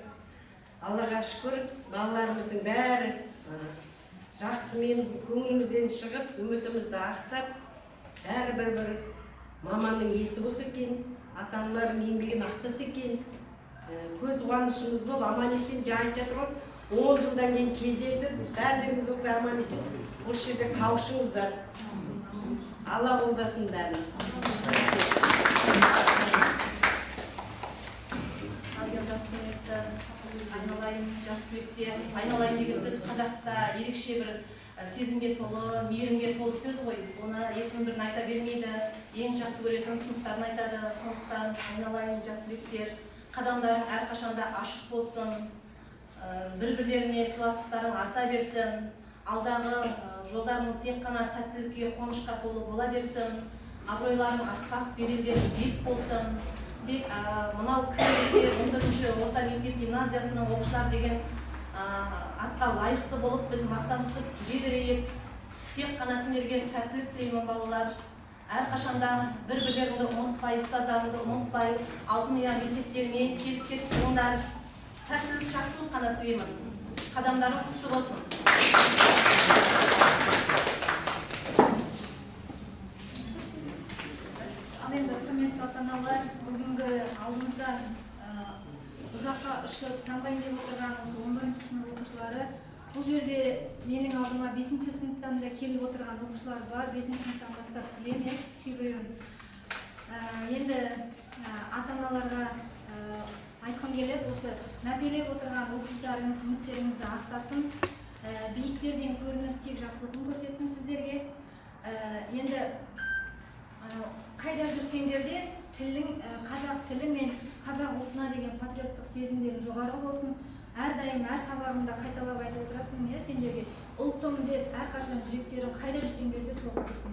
[SPEAKER 28] Аллаға шүкір, балаларымыздың бәрі жақсымен көңілімізден шығып, үмітімізді ақтап, бәрі бір-бір маманның есі болса екен, ата-аналардың еңбегін ақтаса екен, көз қуанышымыз болып, аман есен жаңа айтып жатыр ғой, 10 жылдан кейін кездесіп, бәріңіз осылай аман есен осы жерде қауышыңыздар. Алла қолдасын бәрін.
[SPEAKER 1] Ал енді құрметті айналайын жас түлектер, айналайын деген сөз қазақта ерекше бір сезімге толы, мейірімге толы сөз ғой. Оны екінің бірін айта бермейді, ең жақсы көретін сыныптарын айтады. Сондықтан айналайын жас түлектер, қадамдарың әрқашанда ашық болсын, бір-бірлеріне сыйластықтарың арта берсін, алдағы жолдарың тек қана сәттілікке, қуанышқа толы бола берсін, абыройларың асқақ, беделдерің биік болсын. Тек мынау кім десе 14-ші орта мектеп гимназиясының оқушылар деген атқа лайықты болып біз мақтан тұтып жүре берейік. Тек қана сендерге сәттілік тілеймін, балалар. Әрқашанда бір-бірлеріңді ұмытпай, ұстаздарыңды ұмытпай, алтын ұя мектептеріңе келіп кетіп тұрыңдар. Сәттілік, жақсылық қана тілеймін. Қадамдарың құтты болсын.
[SPEAKER 24] Ал енді құрметті ата-аналар, бүгінгі алдымызда ұзаққа ұшып самғайын деп отырған осы 11-ші сынып оқушылары, бұл жерде менің алдыма 5-ші сыныптан да келіп отырған оқушылар бар, 5-ші сыныптан бастап білемін кейбіреуін. Енді ата-аналарға айтқым келеді, осы мәпелеп отырған ұл қыздарыңыз үміттеріңізді ақтасын, биіктерден көрініп тек жақсылығын көрсетсін сіздерге. Енді қайда жүрсеңдер де тілдің, қазақ тілі мен қазақ ұлтына деген патриоттық сезімдерің жоғары болсын. Әрдайым әр сабағымда қайталап айтып отыратынмын, иә, сендерге ұлтым деп әрқашан жүректерің қайда жүрсеңдер де соғып тұрсын.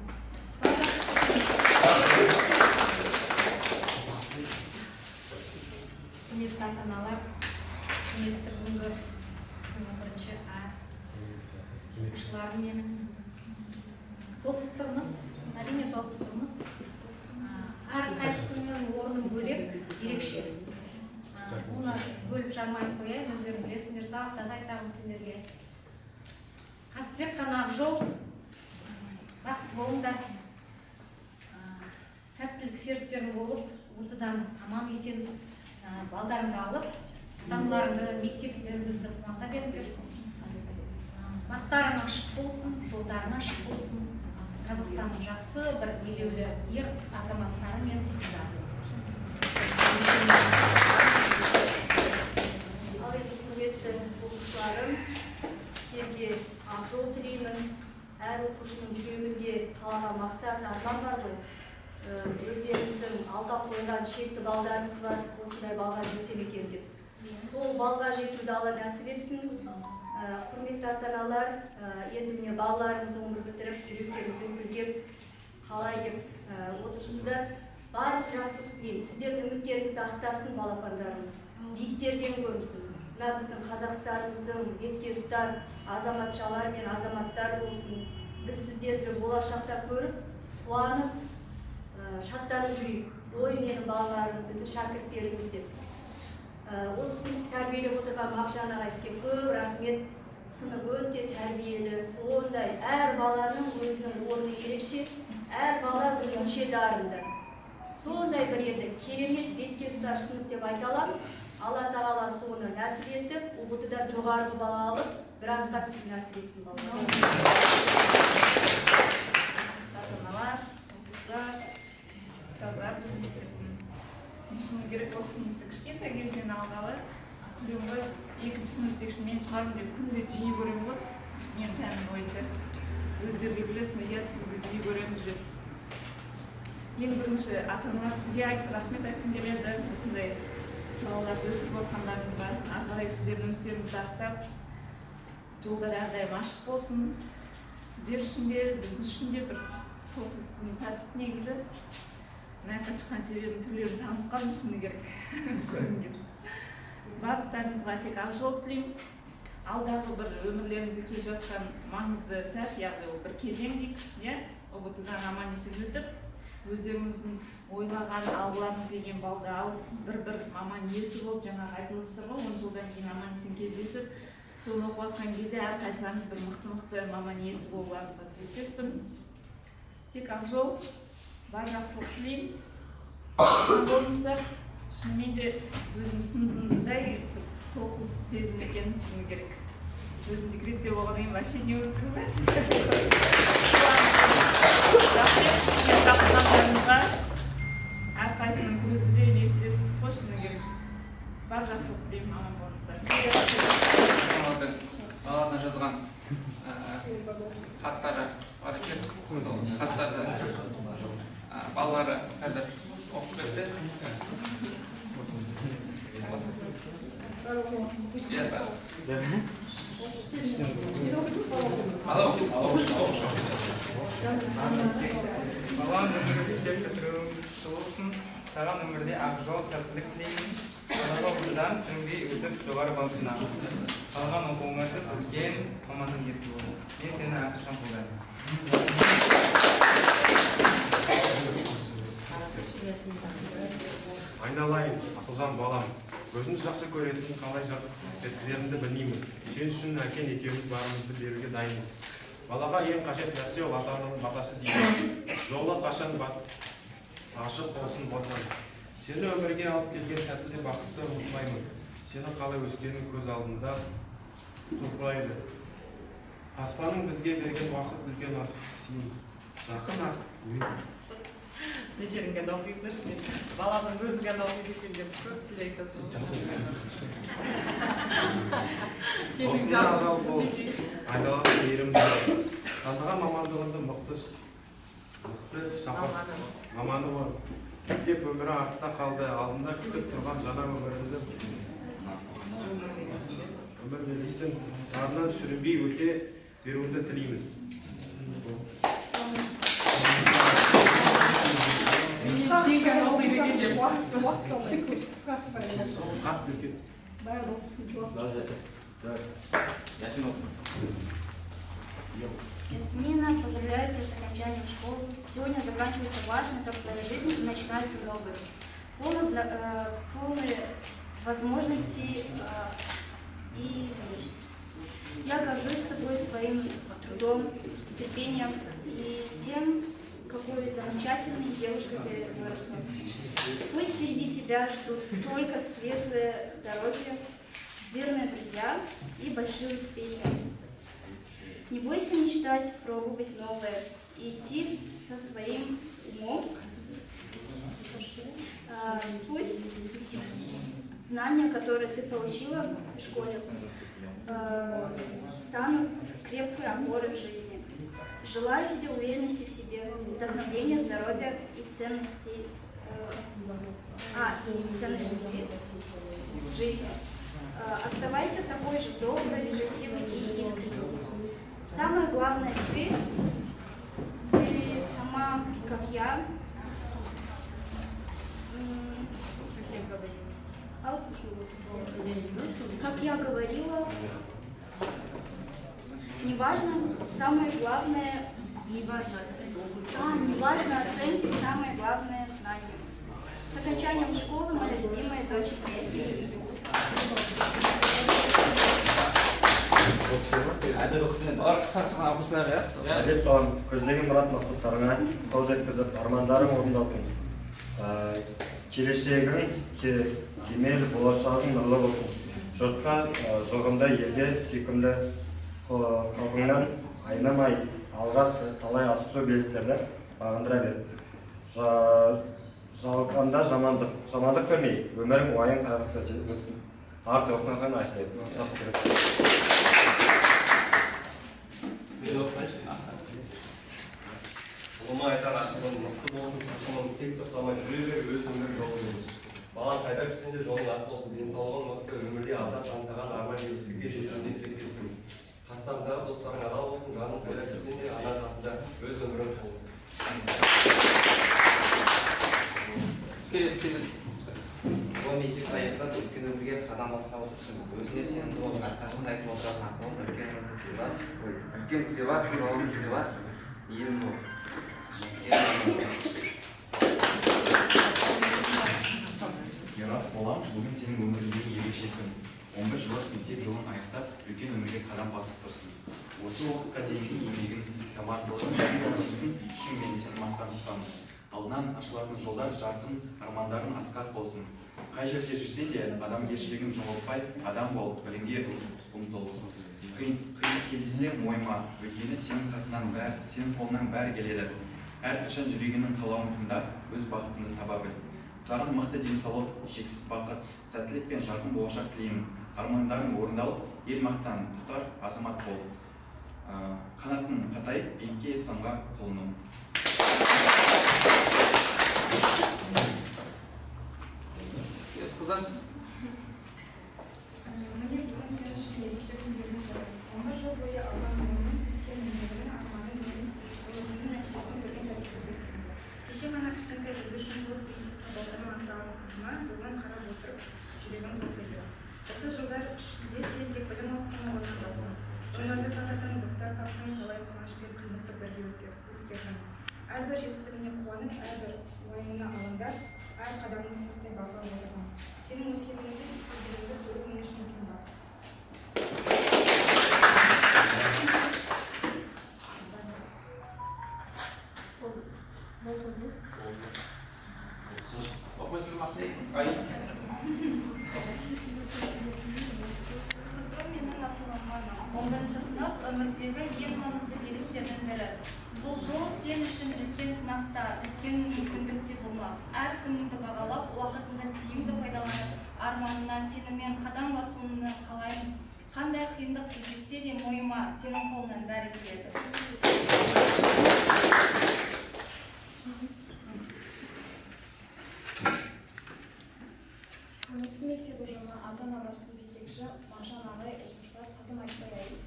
[SPEAKER 1] Құрметті ата-аналар, құрметті бүгінгі сынып 1-ші А оқушыларым, менің толқып тұрмыз, әрине толқып тұрмыз. Әрқайсысының орны бөлек, ерекше. Оны бөліп жармай қояйын, өздерің білесіңдер, сабақта да айтамын сендерге. Тек қана ақ жол, бақытты болыңдар, сәттілік серіктерің болып, ҰБТ-дан аман есен балдарыңды алып, ата-аналарыңды, мектепте бізді қуанта беріңдер. Бақтарың ашық болсын, жолдарың ашық болсын. Қазақстанның жақсы бір елеулі ер азаматтары мен қыздары.
[SPEAKER 3] Ал енді құрметті оқушыларым, сіздерге ақ жол тілеймін. Әр оқушының жүрегінде қалаған мақсат, арман бар ғой. Өздеріңіздің алда қойған шекті балдарыңыз бар, осындай балға жетсем екен деп. Сол балға жетуді Алла нәсіп етсін. Құрметті ата-аналар, енді міне балаларымыз өмір бітіріп, жүректеріміз үлкілдеп, қалай деп отырсыздар. Барлық жақсылық тілеймін. Сіздердің үміттеріңізді ақтасын балапандарымыз, биіктерден көрінсін. Мына біздің Қазақстанымыздың бетке ұстар азаматшалар мен азаматтар болсын. Біз сіздерді болашақта көріп, қуанып, шаттанып жүрейік. Ой, менің балаларым, біздің шәкірттеріміз деп. Осы сыныпты тәрбиелеп отырған Мағжан ағай, сізге көп рахмет. Сынып өте тәрбиелі, сондай әр баланың өзінің орны ерекше, әр бала өзінше дарынды. Сондай бір енді керемет бетке ұстар сынып деп айта аламын. Алла тағала соны нәсіп етіп, ҰБТ-дан жоғарғы бала алып, грантқа түсу нәсіп етсін балалар.
[SPEAKER 7] Ата-аналар, оқушылар, ұстаздар біздің мектептің. Шыны керек, осы сыныпты кішкентай кезінен алғалы көремін ғой, 2-ші сынып жетекшісі мен шығармын деп күнде жиі көремін ғой, менің пәнім бойынша. Өздері де біледі, иә, сізді жиі көреміз деп. Ең бірінші ата-аналар сізге рахмет айтқым келеді, осындай балаларды өсіріп отқандарыңызға. Ары қарай сіздердің үміттеріңізді ақтап, жолдар әрдайым ашық болсын. Сіздер үшін де, біздің үшін де бір толқытатын сәт негізі. Мына жаққа шыққан себебім түрлерін сағынып қалдым, шыны керек, көрінген. Барлықтарыңызға тек ақ жол тілеймін. Алдағы бір өмірлерімізге келе жатқан маңызды сәт, яғни ол бір кезең дейік, иә, ҰБТ-дан аман есен өтіп, Өздеріңіздің ойлаған, алғыларыңыз келген балды алып, бір бір маман иесі болып, жаңағы айтып отырсыздар ғой, 10 жылдан кейін аман есен кездесіп, соны оқып жатқан кезде әрқайсыларыңыз бір мықты мықты маман иесі болуларыңызға тілектеспін. Тек ақ жол, бар жақсылық тілеймін. Аман болыңыздар. Шынымен де өзім сыныбымдай бір толқу сезім екенін, шыны керек, өзім декретте болғаннан кейін вообще не болып тұрмын. Рахмет сізге шақырғандарыңызға. Әрқайсысының көзі де, несі де ыстық қой, шыны керек. Бар жақсылық тілеймін, аман болыңыздар.
[SPEAKER 18] Балалардың балаларына жазған хаттары бар екен. Сол хаттарды балалары қазір оқып берсе. Иә, бала оқиды, оқушы, оқушы оқиды.
[SPEAKER 22] Балам, өмірі мектеп бітіруің құтты болсын. Саған өмірде ақ жол, сәттілік тілеймін. Алдағы оқудан сүрінбей өтіп, жоғары балл жина. Қалған оқуыңа түс, үлкен мамандық иесі бол. Мен сені әрқашан қолдаймын.
[SPEAKER 20] Айналайын, Асылжан балам, өзіңді жақсы көретін, қалай жеткізерімді білмеймін. Сен үшін әкең екеуміз барымызды беруге дайынбыз. Балаға ең қажет нәрсе ол ата ананың батасы дейді. Жолы қашан ашық болсын, Отан. Сені өмірге алып келген сәтті де, бақытты ұмытпаймын. Сені қалай өскенің көз алдында тұрқырайды. Аспанның бізге берген уақыт үлкен ақ сыйым. Жақын ақ
[SPEAKER 2] Мына жерін ғана оқисыздаршы, мен баламның өзі ғана оқиды екен деп көп тілек жазып. Сенің
[SPEAKER 20] Досыңа адал бол,
[SPEAKER 2] жазып.
[SPEAKER 20] Айналасы мейірімді бол. Таңдаған мамандығыңды мықты мықты шапа маманы бол. Мектеп өмірі артта қалды, алдында күтіп тұрған жаңа өміріңді, өмір белестен тарынан сүрінбей өте беруіңді тілейміз.
[SPEAKER 2] Сен ғана оқиды екен деп.
[SPEAKER 11] Уақыт алмай, көп қысқасы бар.
[SPEAKER 20] Хат үлкен.
[SPEAKER 11] Бәрі оқып кеткен уақыт.
[SPEAKER 19] Ясмин оқысын.
[SPEAKER 8] Ясмина, поздравляю тебя с окончанием школы. Сегодня заканчивается важный этап твоей жизни и начинается новый. Полный возможностей и мечт. Я горжусь тобой, твоим трудом, терпением и тем, какой замечательной девушкой ты выросла. Пусть впереди тебя ждут только светлые дороги, верные друзья и большие успехи. Не бойся мечтать, пробовать новое и идти со своим умом. Пусть знания, которые ты получила в школе, станут крепкой опорой в жизни. Желаю тебе уверенности в себе, вдохновения, здоровья и ценностей, и ценной любви в жизни. Оставайся такой же доброй, красивой и искренней. Самое главное, ты сама, как я. Ау? Как я говорила, неважно, самое главное.
[SPEAKER 2] Неважно оценки.
[SPEAKER 8] Неважно оценки, самое главное знание. С окончанием школы, моя любимая дочь третьей.
[SPEAKER 19] Әділ оқысын енді.
[SPEAKER 18] Олар қысқа оқушылар, иә.
[SPEAKER 6] Әдет балам, көздеген мұрат мақсаттарыңа қол жеткізіп, армандарың орындалсын. Келешегің кемел, болашағың нұрлы болсын. Жұртқа жұғымды, елге сүйкімді қалпыңнан айнымай, алға талай асу белестерді бағындыра бер. Жалғанда жамандық көрмей, өмірің уайым қайғысыз өтсін. Арт оқымаған Әсет. Ұзақ керек.
[SPEAKER 23] Мен оқысайыншы. Ұлыма айтар ақылым, мықты болсын тақымың, тек тоқтамай жүре бер өз өмір жолыңмен. Балам, қайда жүрсең де жолың ақ болсын, денсаулығың мықты, өмірде аздап аңсаған арман жетістікке жетуіңе тілектеспін. Қастарыңдағы достарың адал болсын, жаның қайда жүрсең де ана қасында өз өмірің толы.
[SPEAKER 18] Келесі.
[SPEAKER 19] Бұл мектепті аяқтап, үлкен өмірге қадам басқалы отырсың. Өзіңе сенімді болып, әрқашан да айтып отыратын ақылым: үлкен қызды сыйла, ой, үлкен сыйла, жауын сыйла, мейірім бол. Сенімді бол.
[SPEAKER 21] Жас балам, бүгін сенің өміріңдегі ерекше күн. 11 жылдық мектеп жолын аяқтап, үлкен өмірге қадам басып тұрсың. Осы уақытқа дейінгі еңбегің, табандылығың және намысың үшін мен сені мақтан тұтамын. Алдынан ашылатын жолдар жарқын, армандарың асқақ болсын. Қай жерде жүрсең де, адамгершілігін жоғалтпай, адам бол, білімге ұмтыл. Қиындық кездессе, мойыма, өйткені сенің қасынан бәрі, сенің қолыңнан бәрі келеді. Әрқашан жүрегіңнің қалауын тыңдап, өз бақытыңды таба біл. Саған мықты денсаулық, шексіз бақыт, сәттілік пен жарқын болашақ тілеймін. Армандарың орындалып, ел мақтан тұтар азамат бол. Қанатың қатайып, биікке самға, құлыным.
[SPEAKER 18] Қыздар.
[SPEAKER 24] Міне, бүгін сен үшін ерекше күндердің бірі. 11 жыл бойы алған білімің, күткен өмірің, арманың мен үмітіңнің нәтижесін көрген сәтке жеттің. Кеше ғана кішкентай бүлдіршін болып мектеп табалдырығын аттаған қызыма бүгін қарап отырып, жүрегім толқиды. Осы жылдар ішінде сен тек білім алып қана қойған жоқсың. Өмірді таныдың, достар таптың, талай қуаныш пен қиындықты бірге өткердің. Әрбір жетістігіне қуанып, әрбір уайымына алаңдап, әр қадамын сырттай бақылап отырдым. Сенің өскеніңді, есейгеніңді көру мен үшін үлкен бақыт.
[SPEAKER 18] Ай.
[SPEAKER 25] Қызым, менің асыл арманым. 11 сынып — өмірдегі ең маңызды белестердің бірі. Бұл жол сен үшін үлкен сынақ та, үлкен мүмкіндік те болмақ. Әр күніңді бағалап, уақытыңды тиімді пайдаланып, арманыңа сеніммен қадам басуыңды қалаймын. Қандай қиындық кездессе де, мойыма, сенің қолыңнан бәрі келеді.
[SPEAKER 24] Құрметті мектеп ұжымы, ата-аналар, сынып жетекші Мағжан ағай, оқушылар, қызым Айтбай Айым.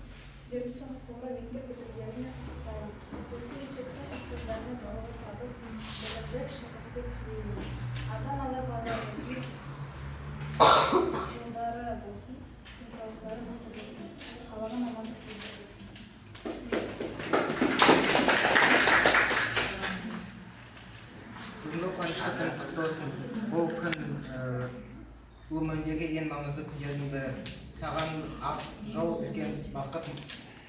[SPEAKER 24] Сіздерді соңғы қоңырау мектеп бітірулерімен құттықтаймын. Осы мектептің ұстаздарына балалы табыс, білімді шәкірттер тілеймін. Ата-аналар, балаларыңыздың жолдары болсын, денсаулықтары мықты болсын, қалаған мамандық иесі болсын.
[SPEAKER 26] Бүгінгі қуанышты күн құтты болсын. Бұл күн өмірімдегі ең маңызды күндердің бірі. Саған ақ жол, үлкен бақыт,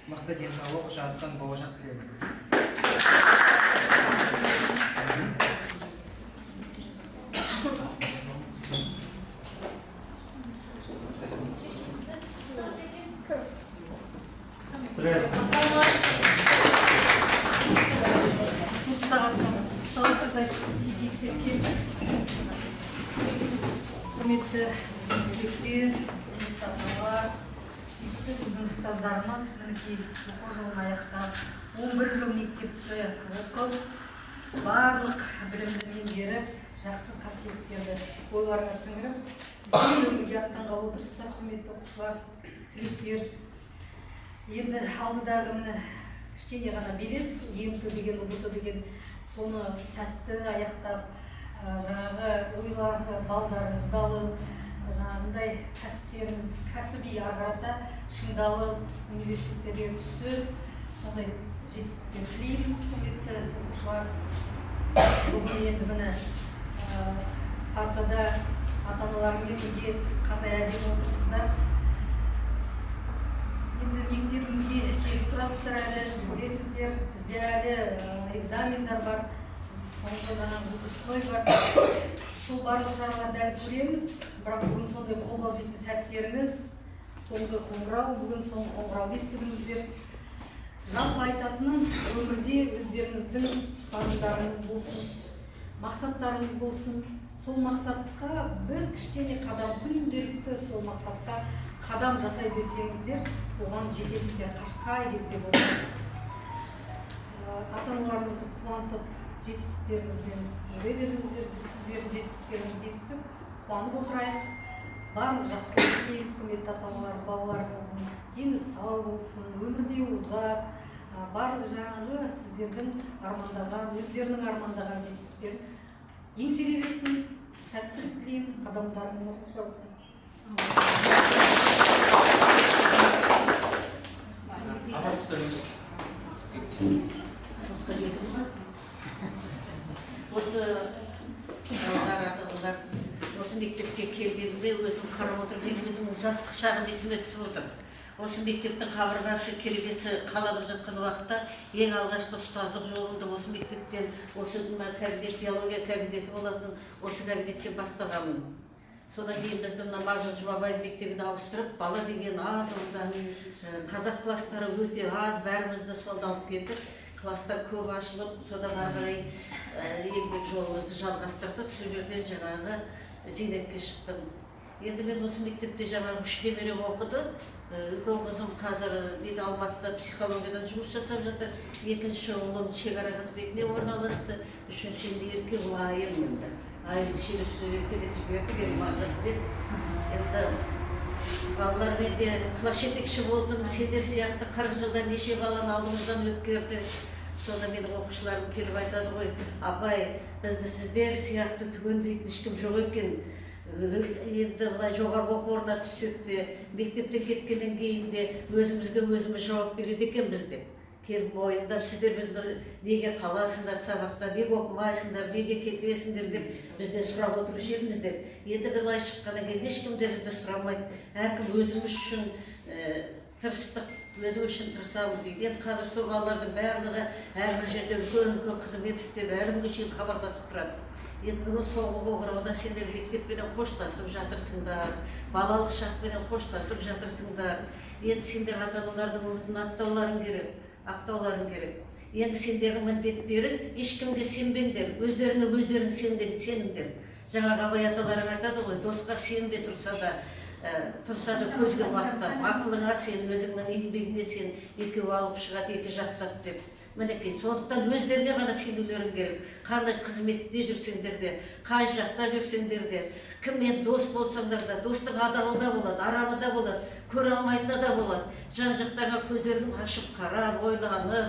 [SPEAKER 26] мықты денсаулық, жарқын болашақ тілеймін.
[SPEAKER 1] Сынып сағаттан құттықтау сөз айтып кезектер келді. Құрметті біздің түлектер, құрметті ата-аналар, сүйікті біздің ұстаздарымыз, мінекей, оқу жылын аяқтап, 11 жыл мектепті оқып, барлық білімді меңгеріп, жақсы қасиеттерді бойларына сіңіріп, үлкен өмірге аттанғалы отырсыздар, құрметті оқушылар, түлектер. Енді алдыдағы, міне, кішкене ғана белес, ЕНТ деген, ҰБТ деген, соны сәтті аяқтап, жаңағы ойлар балдарыңызды алып, жаңағындай кәсіптеріңіз, кәсіби ары қарата шыңдалып, университеттерге түсіп, сондай жетістіктер тілейміз, құрметті оқушылар. Бүгін енді, міне, партада ата аналарымен бірге қандай әдемі отырсыздар. Енді мектебімізге келіп тұрасыздар әлі, көресіздер, бізде әлі экзамендар бар, соңғы жаңағы выпускной бар. Сол барлық шараларды әлі көреміз, бірақ бүгін сондай қобалжитын сәттеріңіз, соңғы қоңырау, бүгін соңғы қоңырауды естідіңіздер. Жалпы айтатыным, өмірде өздеріңіздің ұстанымдарыңыз болсын, мақсаттарыңыз болсын. Сол мақсатқа бір кішкене қадам, күнделікті сол мақсатқа қадам жасай берсеңіздер, оған жетесіздер, қай кезде болсын. Ата аналарыңызды қуантып, жетістіктеріңізбен жүре беріңіздер. Біз сіздердің жетістіктеріңізді естіп, қуанып отырайық. Барлық жақсылық тілеймін, құрметті ата аналар, балаларыңыздың дені сау болсын, өмірде озат, барлық жаңағы сіздердің армандаған, өздерінің армандаған жетістіктерін еңсере берсін. Сәттілік тілеймін, қадамдарың оқ жаусын.
[SPEAKER 18] Апа, сіз сөйлеңізші.
[SPEAKER 4] Осы балалар, ата аналар, Осы мектепке келгенде өзім қарап отырмын, мен өзімнің жастық шағым есіме түсіп отыр. Осы мектептің қабырғасы, керегесі қаланып жатқан уақытта ең алғашқы ұстаздық жолымды осы мектептен, осы мына кабинет, биология кабинеті болатын, осы кабинеттен бастағанмын. Содан кейін бізді мына Мағжан Жұмабаев мектебіне ауыстырып, бала деген аз онда, қазақ класстары өте аз, бәрімізді сонда алып кетіп, класстар көп ашылып, содан ары қарай еңбек жолымызды жалғастырдық. Сол жерден жаңағы зейнетке шықтым. Енді мен осы мектепте жаңағы үш немерем оқыды. Үлкен қызым қазір дейді Алматыда психологиядан жұмыс жасап жатыр. Екінші ұлым шекара қызметіне орналасты. Үшінші енді ерке ұл Айым енді. Айым еркелетіп жібердік енді, мақсатпен. Енді балалармен де класс жетекші болдым. Сендер сияқты 40 жылда неше баланы алдымыздан өткерді. Сонда менің оқушыларым келіп айтады ғой: «Апай, бізді сіздер сияқты түгендейтін ешкім жоқ екен. Енді былай жоғарғы оқу орнына түссек те, мектептен кеткеннен кейін де өзімізге өзіміз жауап береді екенбіз», – деп келіп мойындап, «Сіздер бізді неге қаласыңдар сабақта, неге оқымайсыңдар, неге кетесіңдер?» деп бізден сұрап отырушы едіңіздер. Енді былай шыққаннан кейін ешкім де бізді сұрамайды, әркім өзіміз үшін тырыстық, өзім үшін тырысамыз дейді. Енді қазір сол балалардың барлығы әрбір жерде үлкен үлкен қызмет істеп, әлі күнге шейін хабарласып тұрады. Енді бүгін соңғы қоңырауда сендер мектеппенен қоштасып жатырсыңдар, балалық шақпенен қоштасып жатырсыңдар. Енді сендер ата аналардың үмітін ақтауларың керек, ақтауларың керек. Енді сендердің міндеттерің: ешкімге сенбеңдер, өздеріңе өздерің сеніңдер. Жаңағы Абай аталарың айтады ғой: «Досқа сенбе, тұрса да тұрса да көзге мақтап, ақылыңа сен, өзіңнің еңбегіңе сен, екеуі алып шығады екі жақтап», – деп. Мінекей, сондықтан өздеріңе ғана сенулерің керек. Қандай қызметте жүрсеңдер де, қай жақта жүрсеңдер де, кіммен дос болсаңдар да, достың адалы да болады, арамы да болады, көре алмайтыны да болады. Жан жақтарыңа көздерің ашып қарап, ойланып,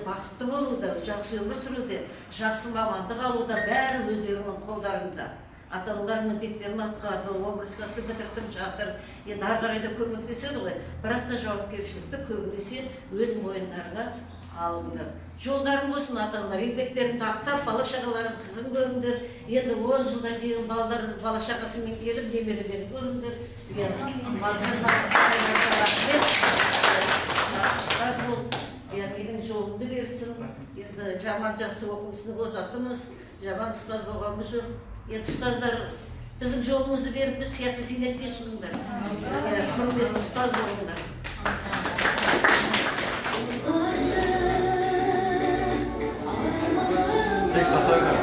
[SPEAKER 4] бақытты болуда, жақсы өмір сүруде, жақсы мамандық алуда бәрі өздеріңнің қолдарында. Ата аналар міндеттерін атқарды, 11 классты бітіртіп жатыр, енді ары қарай да көмектеседі ғой, бірақ та жауапкершілікті көбінесе өз мойындарыңа алыңдар. Жолдарың болсын, ата аналар, еңбектеріңді ақтап, бала шағаларың қызын көріңдер. Енді 10 жылдан кейін балалар бала шағасымен келіп, немерелерін көріңдер. Иә, рахмет бол. Иә, менің жолымды берсін. Енді жаман жақсы оқушының озатымыз, жаман ұстаз болғанымыз жоқ. Енді ұстаздар, біздің жолымызды беріп, біз сияқты зейнетке шығыңдар. Иә, құрметті ұстаз болыңдар.
[SPEAKER 6] Текст ашарга.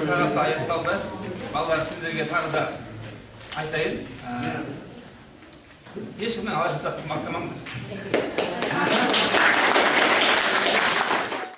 [SPEAKER 18] Сағаты аяқталды. Балалар, сіздерге тағы да айтайын, ешкімнің ала жақтап мақтамаңдар.